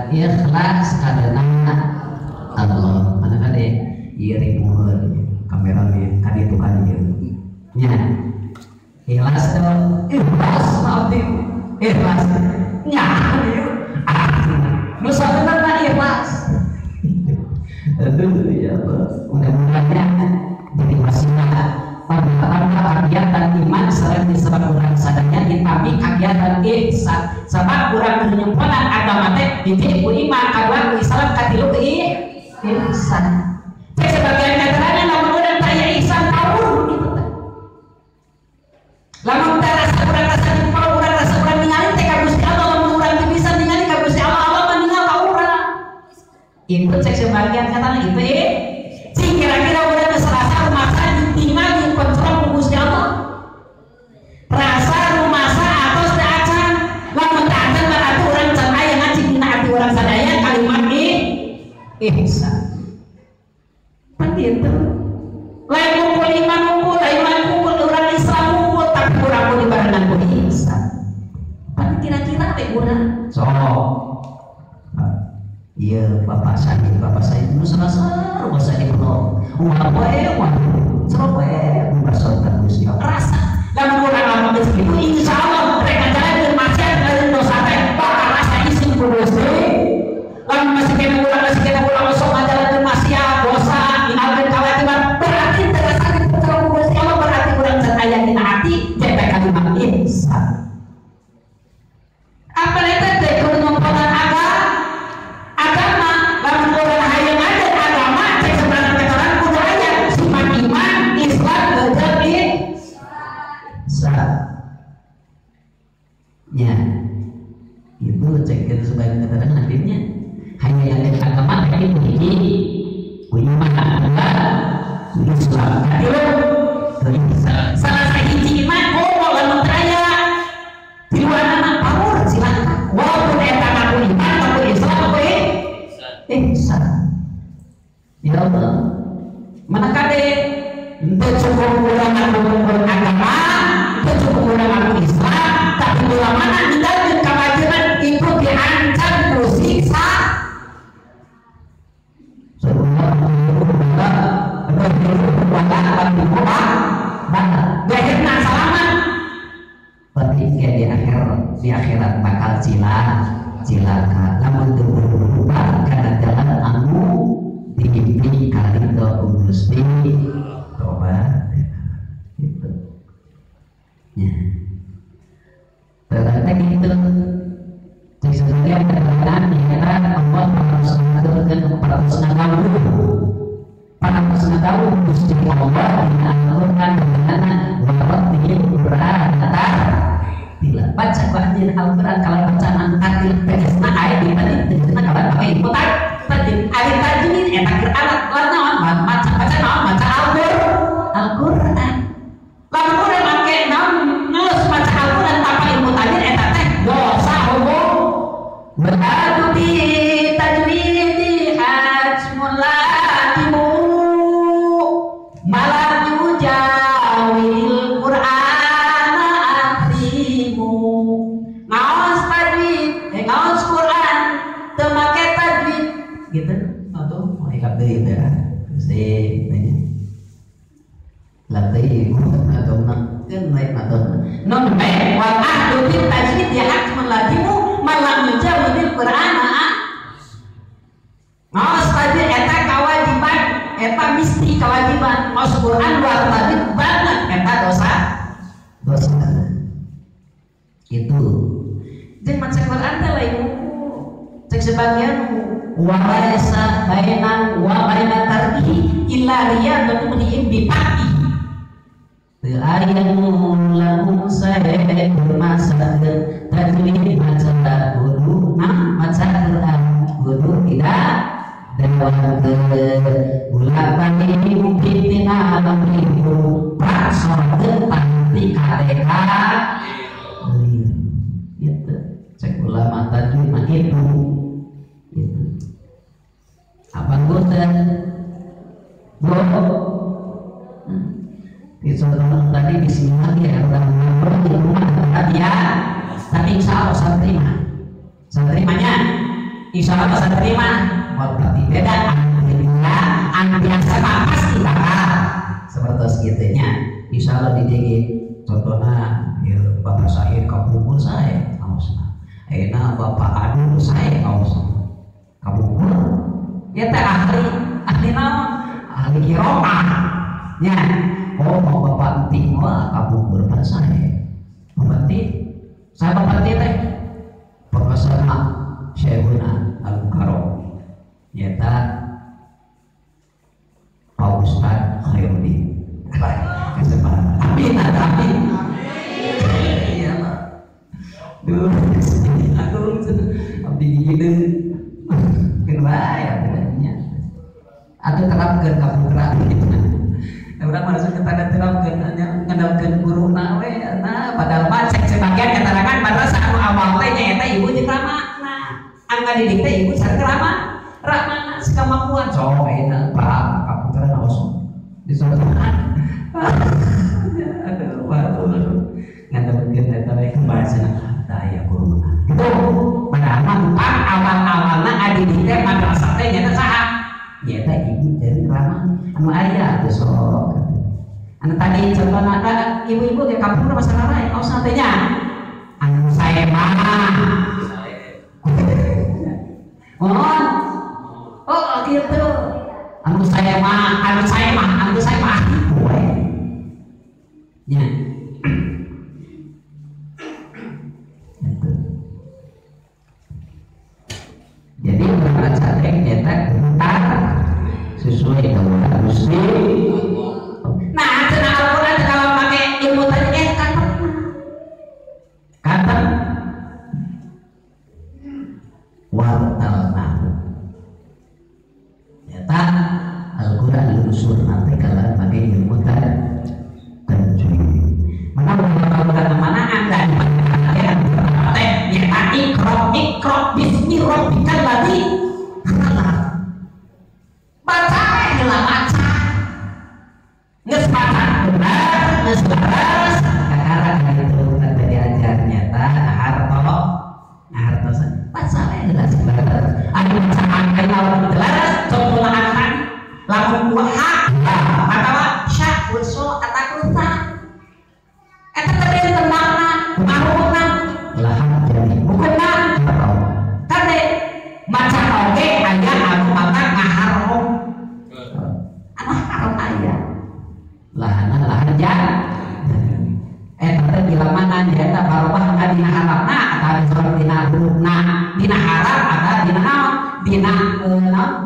ikhlas karena Allah. Mana kade ieu ribuan. Kamera nih kan itu kan ieu. Nya. Ikhlas teh, ikhlas abdi. Ikhlas. Nya ieu. Nu sabenerna ikhlas. Aduh ya Allah. Mudah-mudahan jadi wasilah tambah kegiatan iman selain disebab urang sadaya ditambih kegiatan ihsan sabab urang nyemponan agama teh hiji ku iman kadua ku Islam katilu ku ihsan. Cek sebagian katerangan lamun urang teh aya ihsan tawur kitu teh. Lamun teh rasa urang rasa jempol urang rasa urang ningali teh ka Gusti Allah lamun urang teu bisa ningali ka Gusti Allah Allah mah ningal ka urang. Itu cek sebagian katerangan itu cing kira-kira urang geus rasa rumasa ditinggal dikontrol ku Gusti Allah. Rasa rumasa atos teh acan lamun teh acan berarti urang can aya ngaji dina ati urang sadaya kalimat ihsan. Pan kitu. Lain ngumpul iman ngumpul, lain ngumpul urang Islam ngumpul tapi urang kudu dibarengan ku ihsan. Pan kira-kira we urang. Sok. Iya Bapak Said nu selasa rumah Said ibnu. Wah we wah. Serok we rumah Gusti Allah. Rasa lamun urang lamun geus kitu insyaallah rek ngajalankeun maksiat lain dosa teh bakal rasa isin ku Gusti. Lamun masih kena urang sok ngajalankeun maksiat dosa ninggalkeun kewajiban berarti teu rasa dipercaya ku Gusti Allah berarti urang can aya dina hati cetek kalimat ihsan. Apa eta teh kudu nyomponan agama lamun urang hayang aja agama cek sebenarnya keterangan kudu aya sifat iman Islam jeung ihsan. Ya, itu cek itu sebagian keterangan akhirnya hanya yang agama tapi hiji iman dua Islam katilu ihsan. Salah sahiji iman komo lamun teu aya tiluanana pamur silakan walaupun eta ngaku iman ngaku Islam ngaku ihsan. Ya Allah, mana kade teu cukup urang ngaku agama, teu cukup urang ngaku Islam, tapi bila mana ninggalkeun kewajiban itu diancam ku siksa. Akhirna salamat. Tapi di akhirat bakal cilaka. Lamun teu berubah kana jalan anu dibimbing karidho ku Gusti tobat gitu. Ya. Ternyata gitu. Cek sebagian keterangan nyata Allah harus mengaturkeun parantos dawuh Gusti Allah dina Al-Qur'an dengan warattil Qur'an tartila. Baca anjeun Al-Qur'an kalau bacaan tartil tegasna aya di tadi tegasna kawan pakai ilmu tajwid. Ari tajwid eta keur alat naon maca baca naon maca Al-Qur'an. Lamun urang make naon geus maca Al-Qur'an tanpa ilmu tajwid eta teh dosa hukum. Beradu bi tajwidi hajmul latimu malam yujawil Qur'ana athimu. Ngaos tajwid, ngaos Qur'an teu make tajwid gitu. Aduh, mulai deui teh. Gusti tanya. Latih atau keun we atau non we wal ahdu bil tajwid ya hajmul latimu malam yujawil Qur'ana. Ngaos tajwid eta kewajiban, eta misti kewajiban. Ngaos Quran wal tajwid banget eta dosa. Dosa. Itu. Jeung maca Quran teh lain cek sebagian wa laisa baina wa baina tarkihi illa riyadatu mri'in bi faqih. Teu aya nu lamun sae masakeun tajwid maca kudu maca Quran kudu tidak dawakeun ulah bani mungkin tina ibu praksokeun pasti kadeka gitu. Cek ulama tajwid mah gitu. Gitu. Apa boten? Di contoh tadi bismillah ya orang ngobrol di rumah tadi ya, tapi insya Allah saya terima. Saya terimanya, insya Allah saya terima. Walaupun beda, alhamdulillah, anu biasa mah pasti bakal. Seperti kitu nya. Insyaallah di dieu contohna ieu Bapak Sahir kapungkur sae kaosna. Ayeuna Bapak Adu sae kaosna. Kapungkur ieu teh ahli ahli naon? Ahli qiraah. Nya. Oh mau Bapak Enting mah kapungkur mah sae. Bapak Enting, saya Bapak Enting teh Profesor Syekhuna Al-Mukarram nyata Pak Ustad Khairuddin. Amin, amin. Iya mah. Duh, agung abdi gigideun. Keun bae atuh. Atuh terapkeun ka putra gitu. Urang mah langsung ketada terapkeun ngandalkeun guruna we. Nah, padahal mah cek sebagian keterangan madrasah anu awal teh nyaeta ibu jeung ramana. Anu ngadidik teh ibu sareng rama. Ramana sakamampuan sok ayeuna Pak ka putra naos. Disodokan. Aduh, waduh. Ngandalkeun eta we bahasana tah aya guruna. Gitu. Padahal mah bukan awal-awalna adidik teh madrasah teh nyaeta saha? Nyaeta ibu jeung rama. Anu aya teh sok. Anu tadi contohna ibu-ibu ge kampung masalah lain kaosna teh nya. Anu sae mah. Oh. Oh gitu. Anu saya mah, anu saya mah, anu saya mah gitu we. Nya. Gitu. Jadi urang cadeng nyaeta bentar sesuai dengan Gusti. Nah, cenah Al-Qur'an kalau make ilmu tadi kata kata wartalna. Nyata Al-Qur'an unsur nanti kalau pakai ilmu tajwid. Mana beberapa mana anda teh nyata ikro ikro bismi rabbikal ladzi khalaq. Baca heula baca. Geus baca benar, geus leres, kakara kitu teh diajar nyata harto. Hartos baca we heula leres. Anu bacaan ayeuna lamun teu leres, contohna anu lamun ku ha atawa sya usul atakusa. Eta teh benten makna, kumaha lahan jadi hukumna kade maca oge aya anu mata ngaharom. Anu haram aya. Lahana lahan jan. Eta teh bila mana nyaeta barobah ka dina harapna atawa dina hurufna, dina harap atawa dina naon? Dina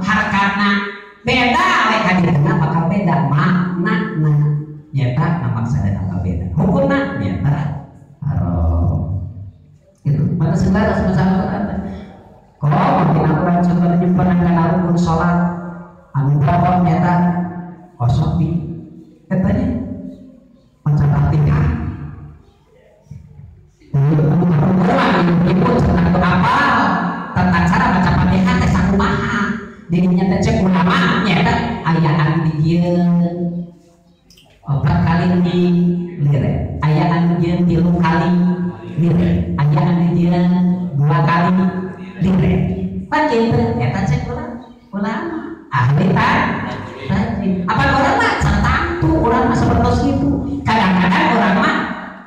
harkatna. Beda we ka dina bakal beda maknana. Nyaeta maksudna bakal beda. Hukumna nyaeta haram. Gitu. Mana selaras masalah Al-Qur'an. Kalau dina Al-Qur'an contohna nyimpenan kana rukun salat anu pokok nyaeta kosong di eta nya maca Fatihah. Ibu cenah teu apal tata cara maca Fatihah teh sakumaha. Dirinya teh cek ulama nyaeta aya anu dijieun opat kali di lire, aya anu dijieun 3 kali lire, aya anu dijieun 2 kali lire. Pan kitu eta cek ulama ahli tajwid. Apa urang mah can tangtu urang mah sapertos kitu. Kadang-kadang urang mah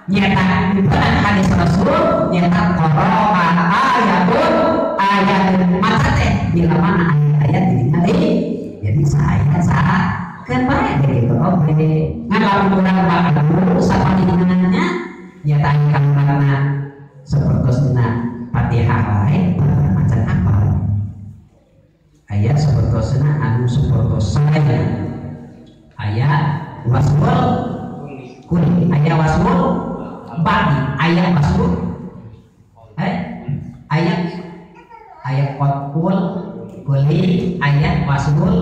nyata bukan hadis Rasul nyata qara'a ayatun ayat maca teh bila mana ayat ditingali jadi saya sah keun bae gitu oge ngan lamun urang mah sapadinganna nyata kana sapertos dina Fatihah wae macan apa ayat sapertosna anu sapertos saya ayat wasbul kuli ayat wasbul badi ayat wasbul ayat ayat qatul kuli ayat wasbul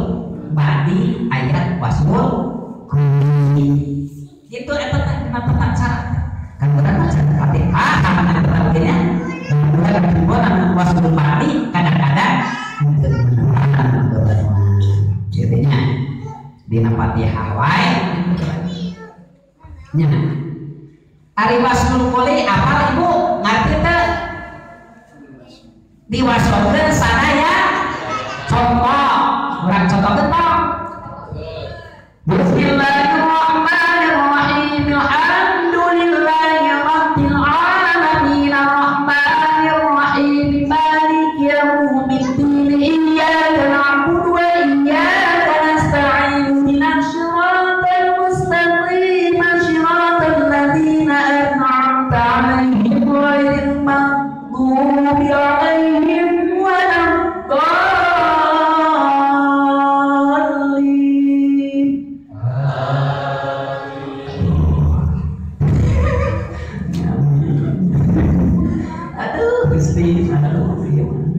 badi ayat wasbul kuli itu eta teh dina tata cara kan urang maca Fatihah kana teh urang wasbul badi kadang-kadang jadinya dina Fatihah wae nya. Ari wasbul kuli apal ibu ngarti teu diwasbolkeun sadaya contoh urang contohkeun tong. Bismillahirrahmanirrahim.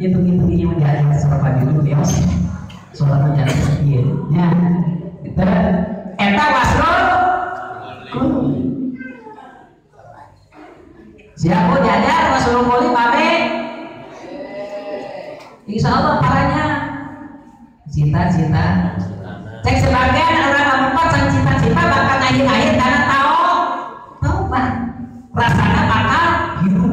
Hitung-hitung ini mah diajar secara dulu bios. Sholat mah jangan sekieu nya. Itu eta wasrul quli. Siapa diajar wasrul quli babe? Insyaallah parahnya cita-cita. Cek sebagian orang lompat sang cita-cita bakal akhir-akhir karena tahu taubat. Rasanya bakal hidup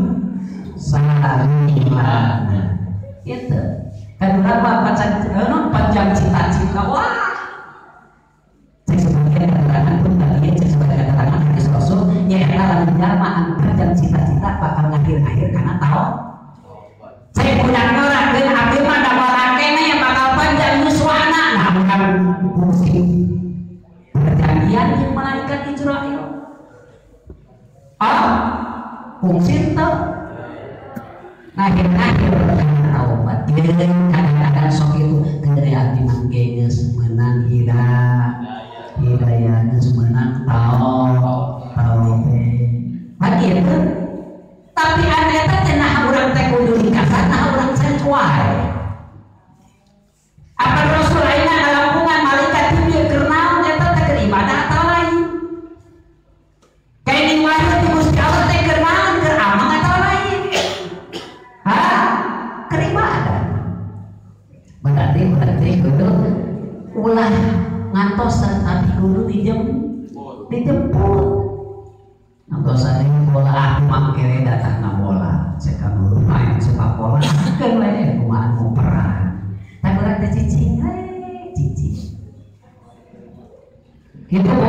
salimana. Gitu. Kan berapa panjang cita-cita wah. Cek sebagian keterangan pun tadi cek sebagian keterangan hadis Rasul nyaeta lamun jalma anu panjang cita-cita bakal ngakhir-akhir karena tahu. Cek budak ngora keun abdi mah da balakene yang bakal panjang yuswana. Nah bukan fungsi perjanjian jeung malaikat Israil. Ah, fungsi teu. Akhir-akhir taubat. Kadang-kadang sok itu gede abdi mah geus meunang hidayah geus meunang taubat. Begitu. Tapi anu eta teh nah urang teh kudu dikasar nah urang can wae. Apa Rasul ayeuna ngalampungan malaikat Jibril keur naon eta teh keur ibadah atawa lain? Kenging wahyu ti Gusti Allah teh keur naon keur amang atawa lain? Hah? Keur ibadah. Berarti kudu ulah ngantosan tapi kudu dijemput. Ngantosan bola aku mah kere datang na bola. Cek guru main sepak bola keun we kumaha mau perang. Tapi urang teh cicing we cicing. Gitu Bu.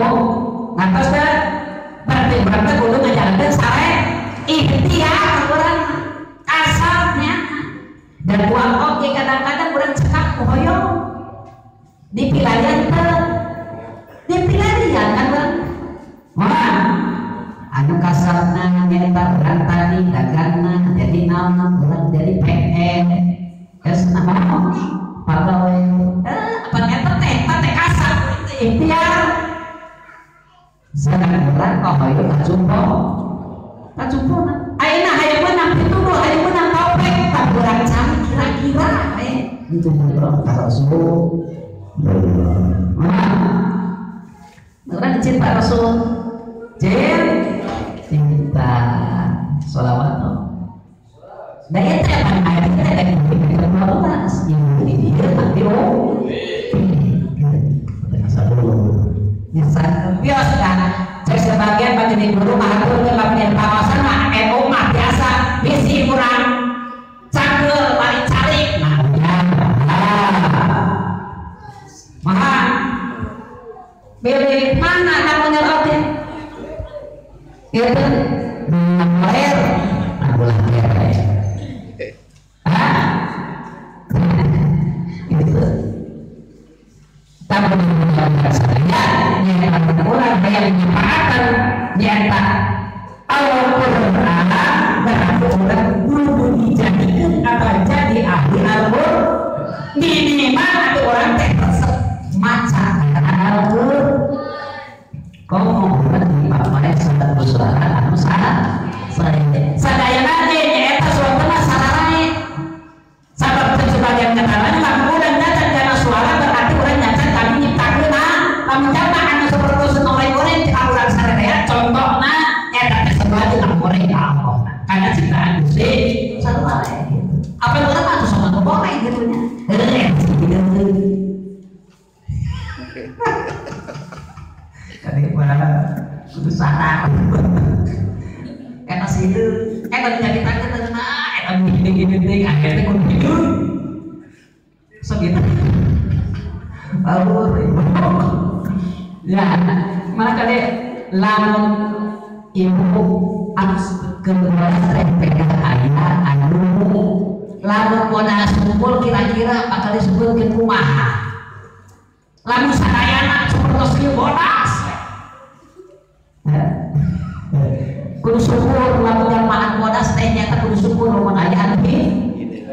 Ngantos teh berarti urang teh kudu ngajalankeun sare ikhtiar urang kasarnya. Dan uang oge kadang-kadang urang cekak ku hoyong. Dipilarian teh dipilarian kan urang. Wah, anu kasarna nyaeta urang tani dagangna jadi naon urang jadi PN geus naon pagawe apa eta teh kasar ikhtiar sedang urang hoyong kacumpo kacumpona ayeuna hayang meunang pituduh hayang meunang topek tah urang cari kira-kira we itu urang ka Rasul. Urang cinta Rasul cinta sholawat. Da eta pan aya teh da 12 yang di dieu nanti oh. Bios kan cek sebagian bagi guru mah hatur ke kawasan mah NU mah biasa bisi urang cageur bari calik nah ya. Maha pilih mana kamu nyerot itu lahir aku lahir itu tapi saya nyata orang yang menyepakatkan nyata Al-Qur'an berarti orang kudu dijadikan atau jadi ahli Al-Qur'an minimal atau orang teh resep maca Al-Qur'an. Komo urang dipapae salat suara anu saha sadayana ge nyaeta suara sararae sabab sebagian keterangan lamun urang nyacat kana suara berarti urang nyacat kami nyiptakeun kami jama anu sapertos goreng-goreng ka urang sarerea contohna nyaeta teh sebagai goreng ka Allah karena ciptaan Gusti sarua gitu. Apa urang mah atuh sama goreng gitu nya heuh kali mana kudu sadar eta situ eta dinyakitakeun nah eta gini-gini teh akhirnya kudu hidup sok gitu lalu ya mana kali lamun ibu anu kebetulan pegang aya anu lamun modal sumpul kira-kira bakal disebutkeun kumaha lamun sadayana sapertos kieu bodas kudu syukur lamun jalmaan bodas teh nyata kudu syukur lamun aya anu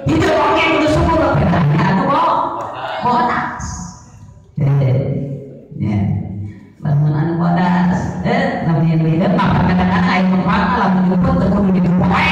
hidup oge kudu syukur aya anu bodas ya lamun anu bodas lamun yang hidup mah kadang-kadang aya manfaatna lamun nyumput teu kudu dipoe.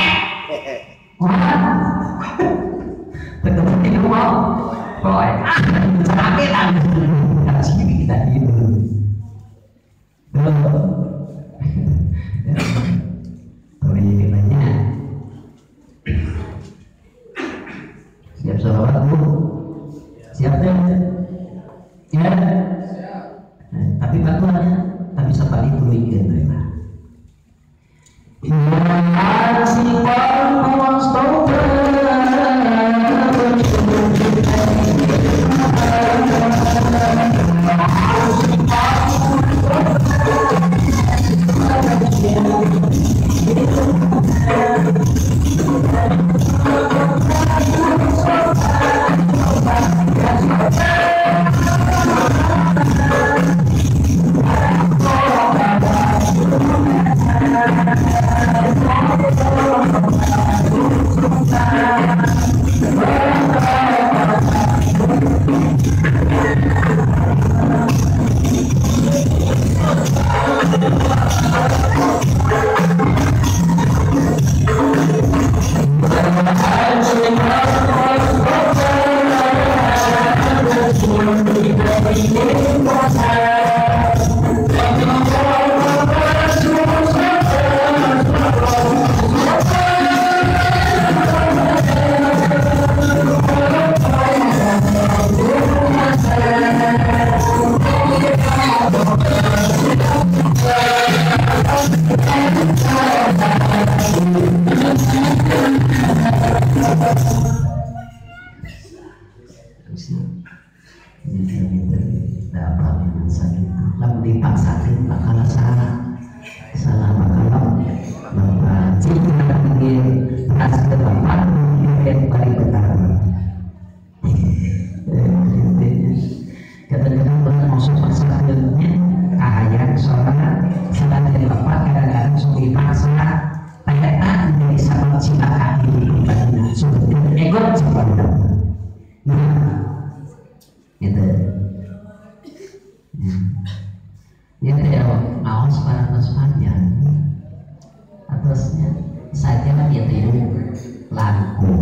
Aku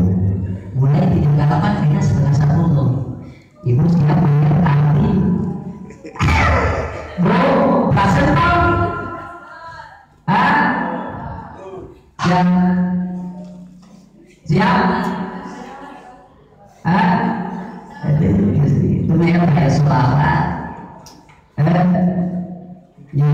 mulai 38 kayaknya 9:30. Ibu siap bayar nanti. Bro, pasang tau? Hah? Siap? Siap? Hah? Itu memang kayak suara. Ya.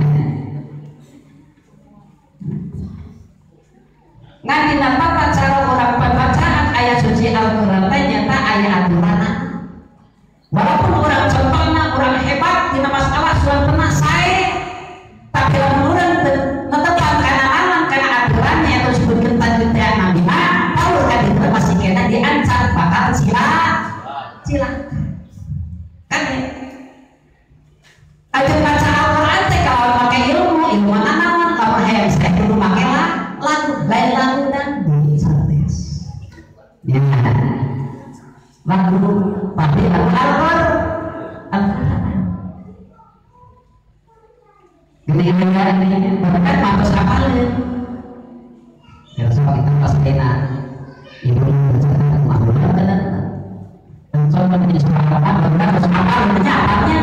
Nah, dina tata cara orang pembacaan ayat suci Al-Quran teh nyata ayat aturan. Walaupun orang contohna orang hebat dina masalah suantena sae, tapi lamun urang netepan kana aman kana aturannya atau disebutkeun tajwid teh nabina, tahu ka ditu masih kena diancam bakal cilaka. Kan ya? Aja baca Al-Quran teh kalau pakai ilmu, ilmu naon lamun hayang bisa kudu make lah lagu, lain lagu dan santes. Ya. Lagu tapi lagu Al-Quran. Gini ini bahkan matos apalin. Ya sebab itu pas kena ibu bercerita mahulna kan. Dan contoh di sekolah benar terus apalnya apalnya.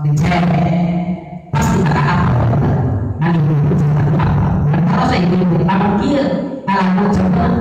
Dicek pasti tak apa. Nah ibu bercerita apa? Kalau saya ibu lamun kieu lamun contoh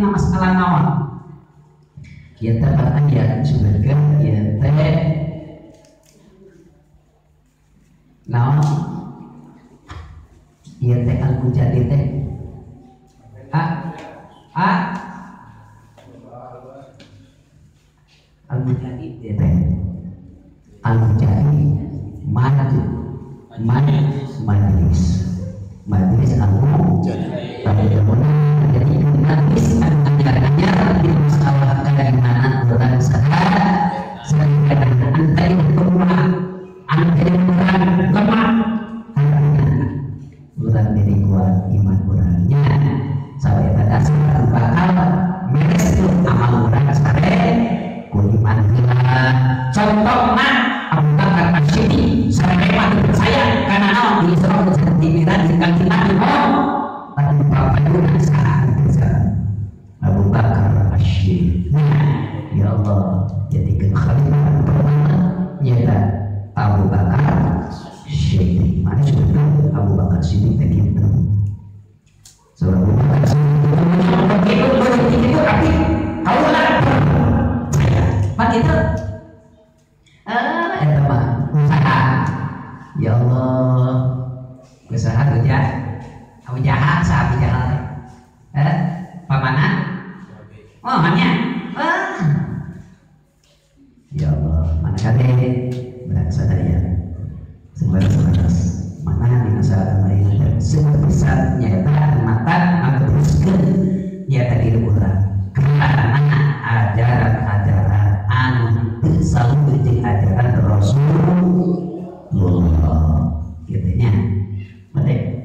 dina masalah naon? Ieu teh aya sebutkeun ieu teh naon? Ieu teh al-mujadid teh. A A Al-mujadid ieu teh. Al-mujadid majlis majlis al-mujadid. Jadi majlis anyar-anyar di masalah keimanan urang saha sadayana tadi kurang anu kurang lemah urang diri kuat iman urangnya sampai pada dasar bakal beres amal urang sare ku iman heula. Contohna Abu Bakar As-Siddiq sampai mati percaya karena naon di Isra di Mi'raj di Kanjeng Nabi Muhammad bapak saha Abu Bakar As-Siddiq. Ya Allah, jadikan khalifah pertama nyata Abu Bakar Siddiq. Mana sebetulnya Abu Bakar Siddiq teh kitu. Surah Abu Bakar Siddiq begitu tapi kaulah percaya. Pak itu eta mah usaha. Ya Allah, usaha kerja Abu Jahal, sahabat Jahal. Pamana? Oh, hanya. Ya Allah, mana kade berat sadaya. Sebatas mana dina saat lain dan sebesar nyata mata ngateruskeun nyata diri urang. Karena ajaran-ajaran anu teu saluh jeung ajaran Rasulullah. Kitu nya. Mate.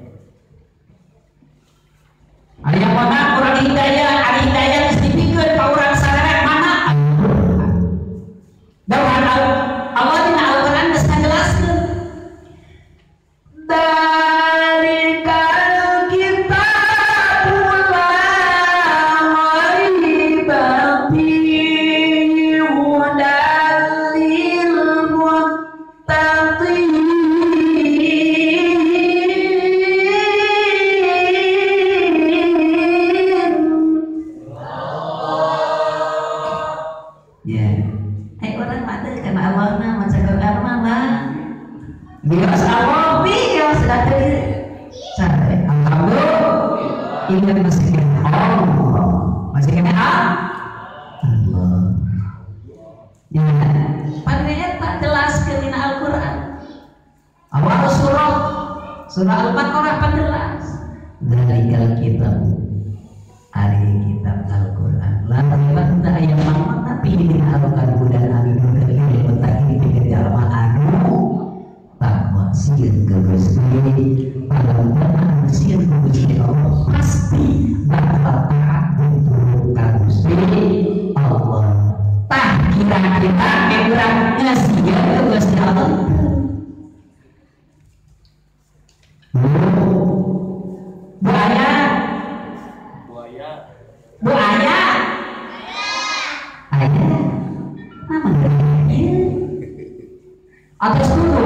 Aya mana urang hidayah, ari hidayah geus dipikeun ka urang sadaya mana? Dawuhan Allah dina Al-Qur'an geus ngajelaskeun. Dalikal kitabu la raiba fihi hudan lil muttaqin. Ya. Orang mah teh kana Allah na maca Quran mah mah. Bios Allah bios da teu sare. Alhamdulillah ini masih kena Allah. Masih kena Allah. Ya, pan eta jelaskeun dina Al-Qur'an. Awal surah surah Al-Baqarah pan jelas. Dalikal kitab ari kitab Al-Qur'an. La raiba teu aya mana tapi dina Al-Qur'an hudan anu lil muttaqin pikeun jalma anu takwa sieun ka Gusti. Lamun sieun ka Gusti Allah pasti bakal taat turut ka Gusti Allah. Tah kira-kira urang ngasieun ka Gusti Allah. Buaya buaya buaya aya nama atas dulu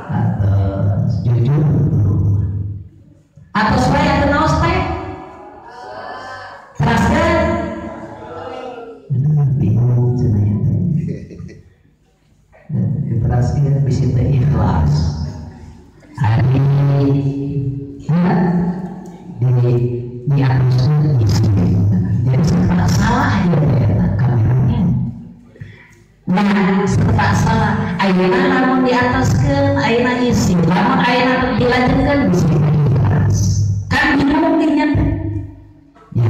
atas jujur dulu atas wae teu naos teh teraskeun bingung cenah teh teraskeun bisi teh ikhlas hari di atasnya jadi serta salah ya kameranya. Nah serta salah ayeuna lamun diataskeun ayeuna isi lamun ayeuna dilanjutkeun bisa ikhlas kan bingung dinya teh ya.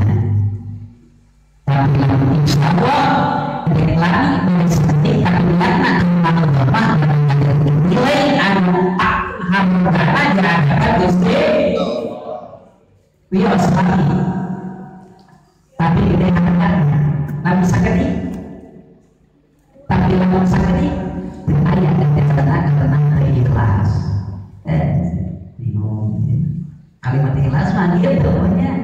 Tapi lamun insyaallah rek lami beres saeutik tapi niatna kana bapak nilai anu hamurana jarakan Gusti wios lagi tapi gede harganya lamun sakedik tapi lamun sakedik teu aya karena teu ikhlas. Bingung kalimat ikhlas mah gitu pokoknya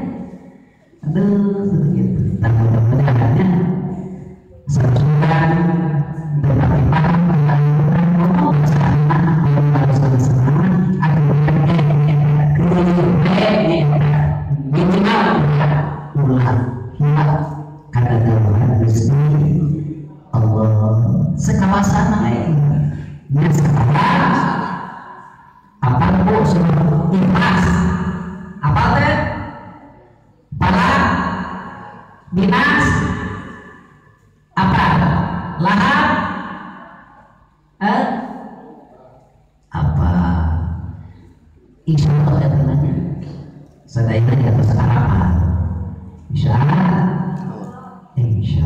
aduh gitu. Nah mudah-mudahannya sesudah berbagai paham tentang ngomong sama minimal ulah Ikhlas. Apa teh? Palak, Binas, apa? Lahab, apa? Insya Allah katanya sadayana di atas Arafah. Insya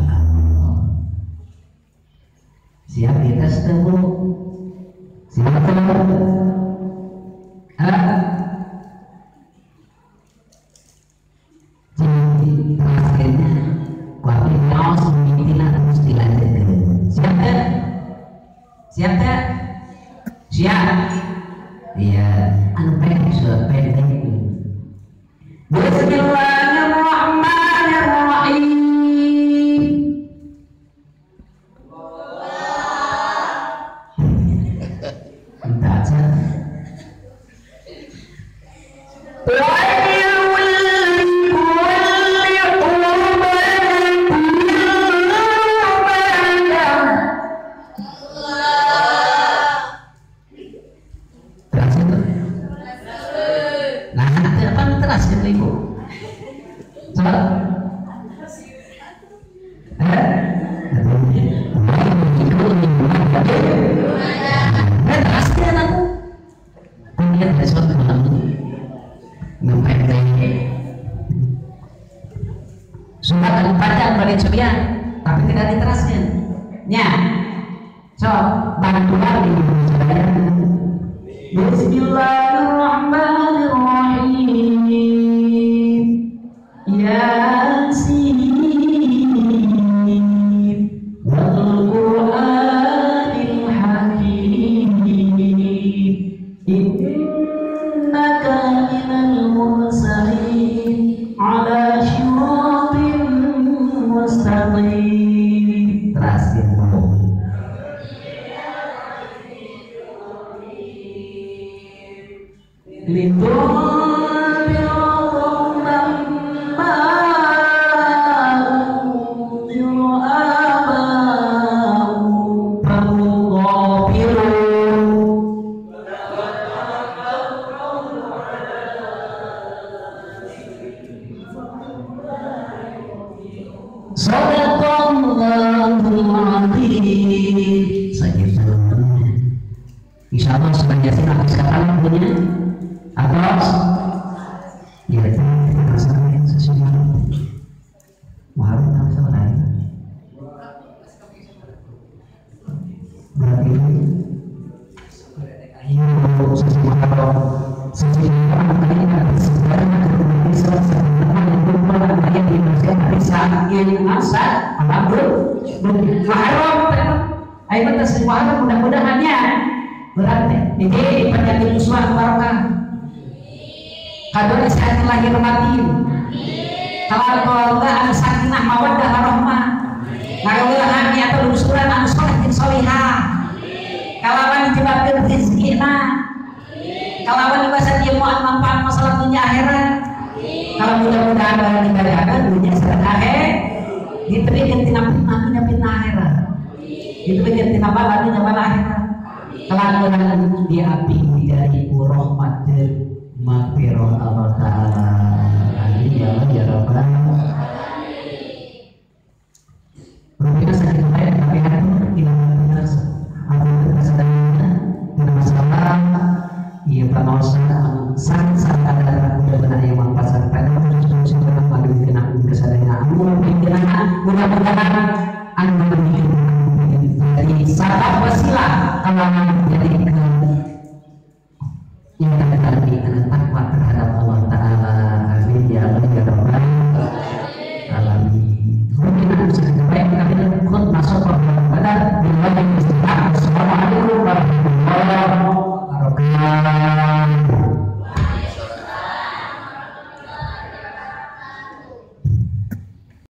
Allah. Siap kita setemu. Siap ketemu. Jadi terakhirnya waktu ngaos mimitina terus dilanjutkan. Siap tak? Siap tak? Siap. Iya, anu pendek sudah pendek. Bismillahirrahmanirrahim. Entah aja. Tapi tidak diteraskan. Ya, so bantuan di Bismillahirrahmanirrahim. Yasin wal Qur'anil Hakim. Innaka minal mursalin ala syiratin mustaqim. Terakhir Insya Allah sebagian habis kata punya atau ya itu masalahnya sesuatu Muharram tahu sama lain berarti ayo sesuatu sesuatu mudah-mudahannya berarti ini penyakit musuh barokah kadon saat lahir batin kalau keluarga anu sakinah mawaddah warahmah ngaweulahan atau lulusuran anu soleh jeung solihah kalawan dijebabkeun rezekina kalawan dibasa ieu moal manfaat masalah dunia akhirat kalau mudah-mudahan barang dibadakan dunia sareng akhirat diterikeun tina fitnah dunia fitnah akhirat diterikeun tina bala dunia bala akhirat kelakuan di api dari rahmat magfirah Allah Ta'ala. Amin ya Allah ya Rabbal alamin. Rupiah sakit baik tapi hati tidak merasa atau kesadaran tidak masalah. Iya panosa sangat ada mudah-mudahan yang manfaat pada terus kesadaran mudah-mudahan anda dari sabab wasilah kalau menjadi yang tadi adalah takwa terhadap